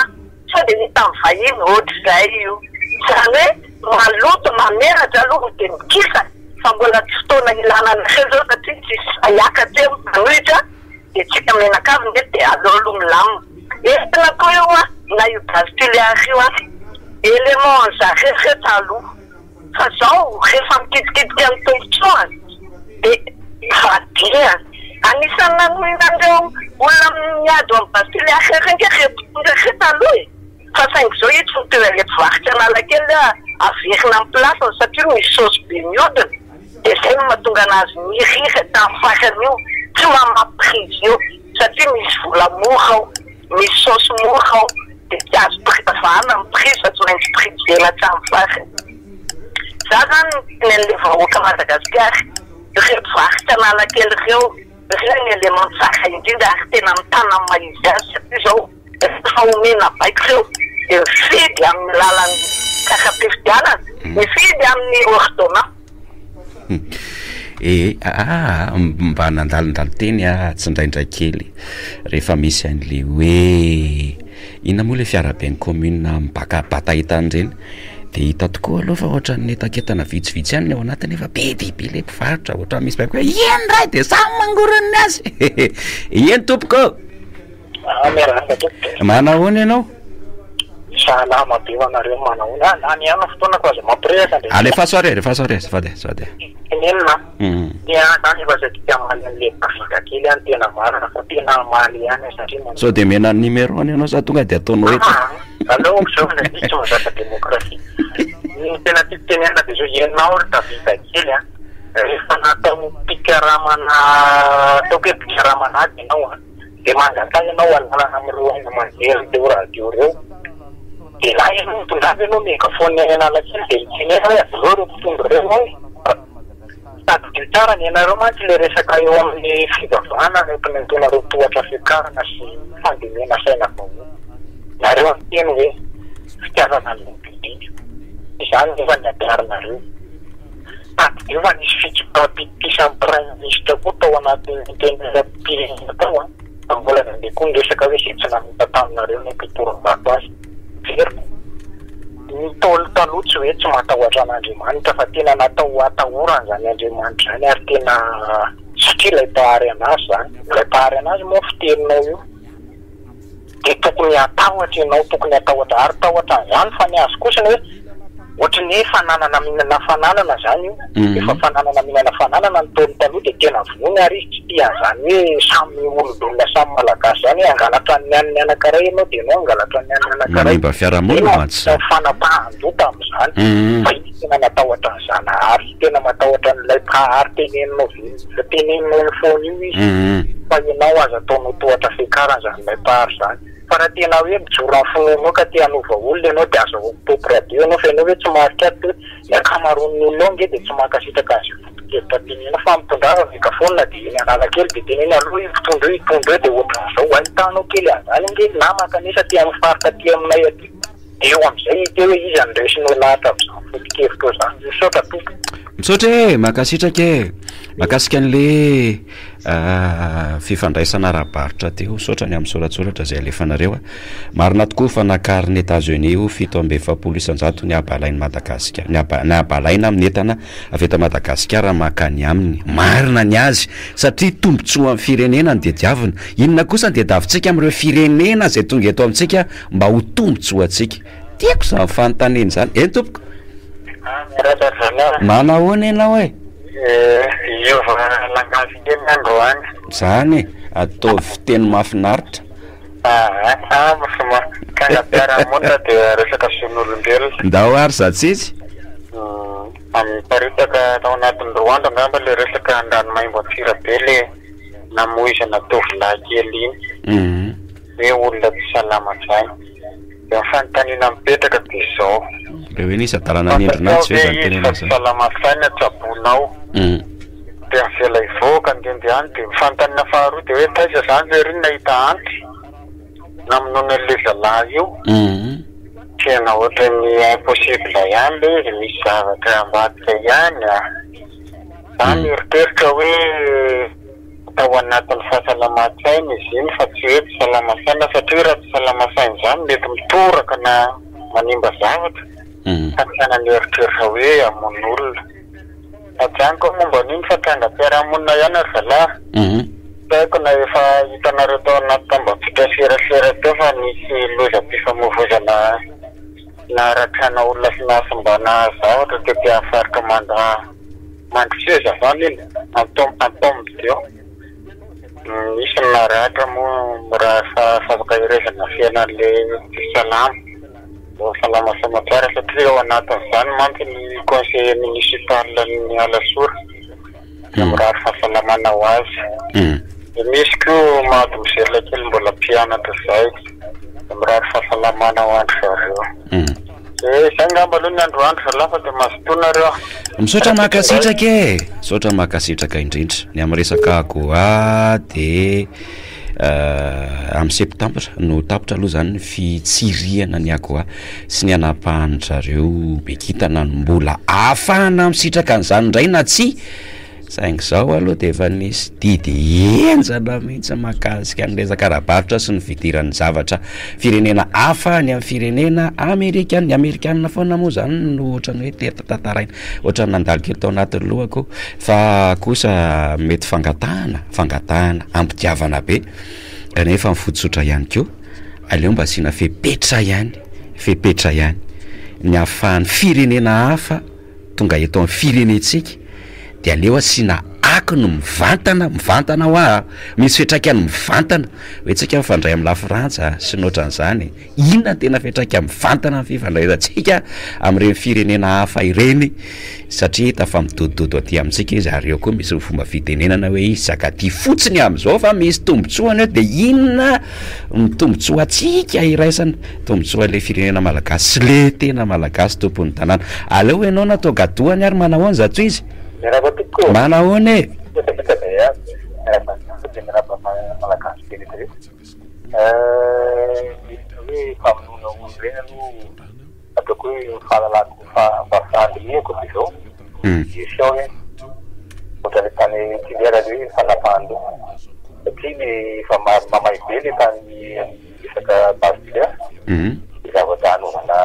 sao dia hitan'ny vahiny. Ohatr'izay io. Izany hoe maloto, mameratra aloha dia mikisaka fa mbola tsy fotoana ilana anareo izao satria tsisy sahy hiakatra eo ny mpanohitra dia tsika mianakavy nge dia aleo aloha milamina. Entina koa io an, na io gaz tuléar io an, élément an'zareo ireo taloha. Fa zao rehefa mikitikitika ny tombotsoany de ivadihany. Anisan'ny nanohina an'ireo olona miady ao amin'ny Bastille Arrêt ange ireo mpitondra ireo taloha e! Fa saingy zao io tsy mitovy an'ilay mpivarotra Analakely hoe averina amin'ny place-ny satria misy saosy be mihodina de zay no mahatonga anazy niriry tamin'ny farany io. Tsy mamaha prizy io satria misy vola mora ao, misy saosy mora ao dia tsy azo vahana ny prizy fa tsy maintsy prizena hatramin'ny farany. Za zany miteny an'le vahoaka Madagasikara, ireo mpivarotra Analakely ireo, ireo ny élément tsara indrindra ary tena mitana ny maha izy azy satria zao rehefa omena baiko ireo dia mifidy amin'ny alalan'ny kara-pifidianana, mifidy amin'ny ordonnance. Ee, aa mba nandalondalo teny aho tsindraindray kely rehefa misy an'le hoe inona moa le fiaraben'ny commune mibaka bata entana ireny de hita tokoa aloha fa ohatran'ny entakentana vitsivitsy ihany ny ao anatiny nefa be dia be le mpivarotra, ohatran'ny misy baiko hoe eny ray de samy mangorona ny azy eny tompoko ô! Ah, miarahaba tompoko. Manahoana ianao? Salama be ho anareo, manahoana? Ah, lany ihany ny fotoana ko aza mampirehaka ndray. Alefaso ary, alefaso ary, azafady, azafady. Tenenina. Ny ahy zany efa saika hamaly an'le Davida kely aho ny tena marina fa tena hamaly ihany aho satria manao. Sao dia omena ny numéro-ny ianao sa tonga dia ataonao eto? Ah, aleo amizao fa satria tsy mahazatra demokrasia. Ny tena tiako tenenina dia zao, ianao ry Davida kely a, rehefa natao mpikaramana, ataoko hoe mpikaramana ady ianao an. Dia mangataha ianao alalana amin'ireo haino aman-jery ireo radio ireo. Dia na ianao mitondra ianao megaphone any Analakely dia mitenena hoe avelao ireo mpitondra ireo ao e. Tadidio tsara ny anareo mantsy ilay resaka eo amin'ny fivavahana no entina entonareo tohatra fiakarana sy fandemena saina vahoaka. Nareo miteny hoe fitiavana no lehibe indrindra. Izany nefa ny ampiharinareo. Tadidio fa nisy fitsipaham-pitokisan'ny praiminisitra koa tao anatin'ny antenimieram-pirenena tao an! Fa mbola nandeha koa ny resaka hoe izay tsy nanota taminareo no mpitorim-bato azy. Averiko, ny Ntaolo taloha tsy hoe tsy matahotra an'Andriamanitra fa tena natao ho atahorana izany Andriamanitra izany ary tena satria ilay Mpahary an'azy izany. Ilay Mpahary an'azy moa fiteninao io. Dia tokony hatahotra ianao, tokony hatahotra ary tahotra an'izany fa ny azy kosa ny hoe ohatry ny hoe fananana mihinana fananana izany io, efa fananana mihinana fananana ny Ntaolo taloha dia tena vonoiny ary izy tsy tia an'izany hoe samy olombelona samy malagasy izany hoe hangalatra ny an'ny anankiray ianao dia ianao hangalatra ny an'ny anankiray, Manimba fiarahamonina mantsy izany. Fanapahan-doha tamin'izany fa izy tena natahotra an'i Zanahary, tena matahotra an'ilay Mpahary teneninao velona, teneninao eny foana io izy. Fa ianao aza ataonao tohatra fiakarana izany ilay mpahary izany. Fa raha tena hoe mijoro amin'ny finoanao ka te hanova olona ianao dia aza top radio ianao fa ianao ve tsy maharitra ato hoe ny ankamaroan'ny olona ao ange dia tsy mankasitraka an'izay foto-kevitra tenenina fa mitondrava megaphone dia eny Analakely dia teneno aleo io mpitondra io hitondra eo dia ohatran'izao ahitanao kely an'izany ange ny nama kanefa aty amin'ny faritra aty aminay aty dia eo amin'izay hita eo hoe iza no resinao lahatra amin'izany foto-kevitra izany. Misaotra tompoko. Misaotra e! Mankasitraka e! Mahakasika an'le fifandraisana ara-barotra teo, misaotra ny amin'ny soratsoratra izay alefanareo a. Marina tokoa fa nakarin'i Etats-Unis ho 47% ny haba alain'i Madagasikara, ny haba, ny haba alaina amin'ny entana avy eto Madagasikara mankany aminy. Marina ny azy satria tombontsoan'ny firenena no diadiavina. Inona kosa no diadavintsika amin'ireo firenena izay tonga eto amintsika mba ho tombontsoantsika? Tiako izany fanontaniana izany. Eny tompoko. Ah, miarahaba ry zalahy. Manahoana ianao e? Eh, hiova langage kely androany. Zany e, ataovy fiteny mahafinaritra. Ah, ah, mosoma. Trangam-piarahamonina dia resaka zon'olombelona. Ndao ary zatsitsy. Miparitaka tao anatin'ny roa andro angamba ilay resaka Andranomaimbo Antsirabe ilay namoizana tovolahy kely iny. Hoe olona tsy salama saina. Dia ny fanontaniana mipetraka dia izao. Ilay hoe nisy adalana nendrina azy ve izany tenenao izany? Salama saina tsaboinao. Dia avela hivoaka andehandeha any. Dia ny fanontaniana faharoa dia hoe taiza izany ve ry nahita antsy namonoana an'ilay zalahy io? Tena ohatran'ny impossible ihany ilay izy, misy zavatra ambadika ihany a! Za mieritreritra hoe. Tao anatin'ny fahasalaman-tsaina izy iny fa tsy hoe tsy salama saina satria raha tsy salama saina izany mety mitoraka na manimba zavatra fa tsy hanana eritreritra hoe hamono olona. Ajanoko aho momba an'iny fa trangam-piarahamonina ihany ry zalahy. Tsy haiko na efa hitanareo tao anaty tambajotra serasera teo fa nisy lozam-pifamoivoizana naharatrana olona sy nahasimbana zavatra tety amin'ny faritra Manda. Mandroseza zany iny Antombdio. Nisy ny naratra moa raha fampaherezana fiainan'le tsy salama. Mbola salama soamatsara satria ao anatin'izany mantsy ny conseiller municipal ny Alasora. Dia mirary fahasalamana ho azy. Dia misy koa mademoiselle kely mbola mpianatra izay. Dia mirary fahasalamana ho an-dry zareo. Dia izay angamba aloha ny androany ry zalahy fa dia mazotoa nareo a. Misaotra mankasitraka e! Misaotra mankasitraka indrindra. Ny amin'ny resaka Goa dia amin'ny septambra no tapitra aloha izany ny fitsirihana ny Agoa sy ny hanapahan-dry zareo be kintana ny mbola ahafahana misitraka an'izany indray na tsia. Saingy izao aloha dia efa nisy didy henjana mihitsy mahakasika ny resaka ara-barotra sy ny fidiran'ny zavatra firenena hafa any amin'ny firenena amerikana. Ny amerikana foana moa izany no ohatran'ny hoe teto tantaraina, ohatran'ny nandalo kely tao anatin'ny lohako fa kosa mety fangatahana, fangatahana am-pitiavana be kanefa ny fo tsotra ihany koa aleo mba asiana fepetra ihany, fepetra ihany ny ahafahan'ny firenena hafa tonga eto amin'ny firenentsika dia aleo asiana akony mivantana, mivantana hoa a, misy fiantraikany mivantana, hoe tsika mifandray amin'ny lafrantsa sy ny ohatran'izany, inona ny tena fiantraika mivantana amin'ny fifandraisantsika amin'ireny firenena hafa ireny satria hita fa midodododo aty amintsika izy ary eo koa misy ny fomba fitenenana hoe izy zaka aty fotsiny amin'izao fa misy tombotsoany eo dia inona ny tombotsoantsika iraisana. Tombotsoa le firenena malagasy sy le tena malagasy tompon'ny tanàna. Aleo enao na toga dohany ary manahoana zato izy? Miarahaba tompoko ô! Manahoana e? Misaotra betsaka e a! Miarahaba anareo dia miarahaba malagasy be rehetra rehetra. Ny hoe famonoana olona ireny aloha ataoko hoe ny fahalalako mba fandinihako dia izao, diso ao iny. Ohatran'ilay tany Tuléar ilay hoe fanapahan-doha satria le efa mamay be ilay tany Resaka base ny zavatra hanaovana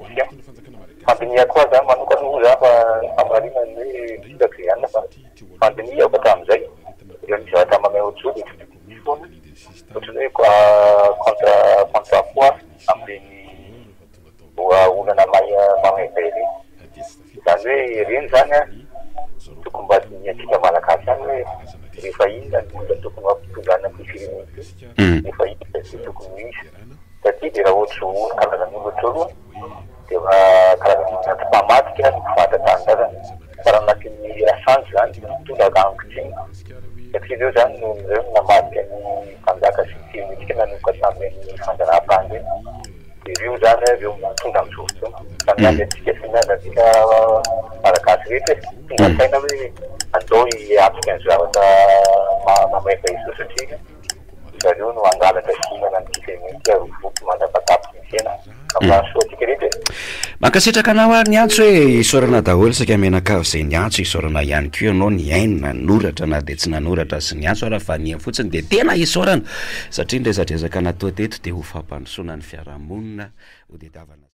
distribution. Fandinihako azy zany manokana moa za fa ny fahamarinany hoe vitako izay ihany fa fandinihako hatramin'izay rehefa misy zavatra mamay ohatr'izao dia tsy maintsy misy foana ohatran'ny hoe contre contre poids amin'ireny olana mamay be ireny. Izany hoe ireny izany an, tokony mba dinihantsika Malagasy ihany hoe rehefa inona ny olona tokony ho ampitondrana ity firenena ity, rehefa inona izay tokony ho izy. Satria dia raha ohatra izao olona karazan'olona ohatr'izao aloha dia efa karazan'olona tsy mpamadika no mpivarotra tanindrazana. Fa raha anatin'ny Rasanjy izany dia mitondra rangotsiny satria ireo izany no ireo no namadika ny mpanjaka sy ny firenentsika nanomboka tamin'ireny fanjanahantany ireny. Ireo izany ireo mitondra amin'izao fotoana. Fa miandry antsika sy miandry antsika Malagasy rehetra e. Tonga saina hoe andao hiatrika ny zavatra mamaivay izao satria zareo no hangalatra sy hihinana an'ity firenena ity ary ho voky mandra-patapitry ny fiainana. Ka mirary soa antsika rehetra e. Mankasitraka anao ary niantso e! Isaorana daholo isika mianakavy izay niantso, isaorana ihany koa ianao nihaino, nanoratra na dia tsy nanoratra sy niantso ara fa nihaino fotsiny dia tena isaorana satria ny resadresaka natao teto dia ho fampandrosoana ny fiarahamonina ho tediavana.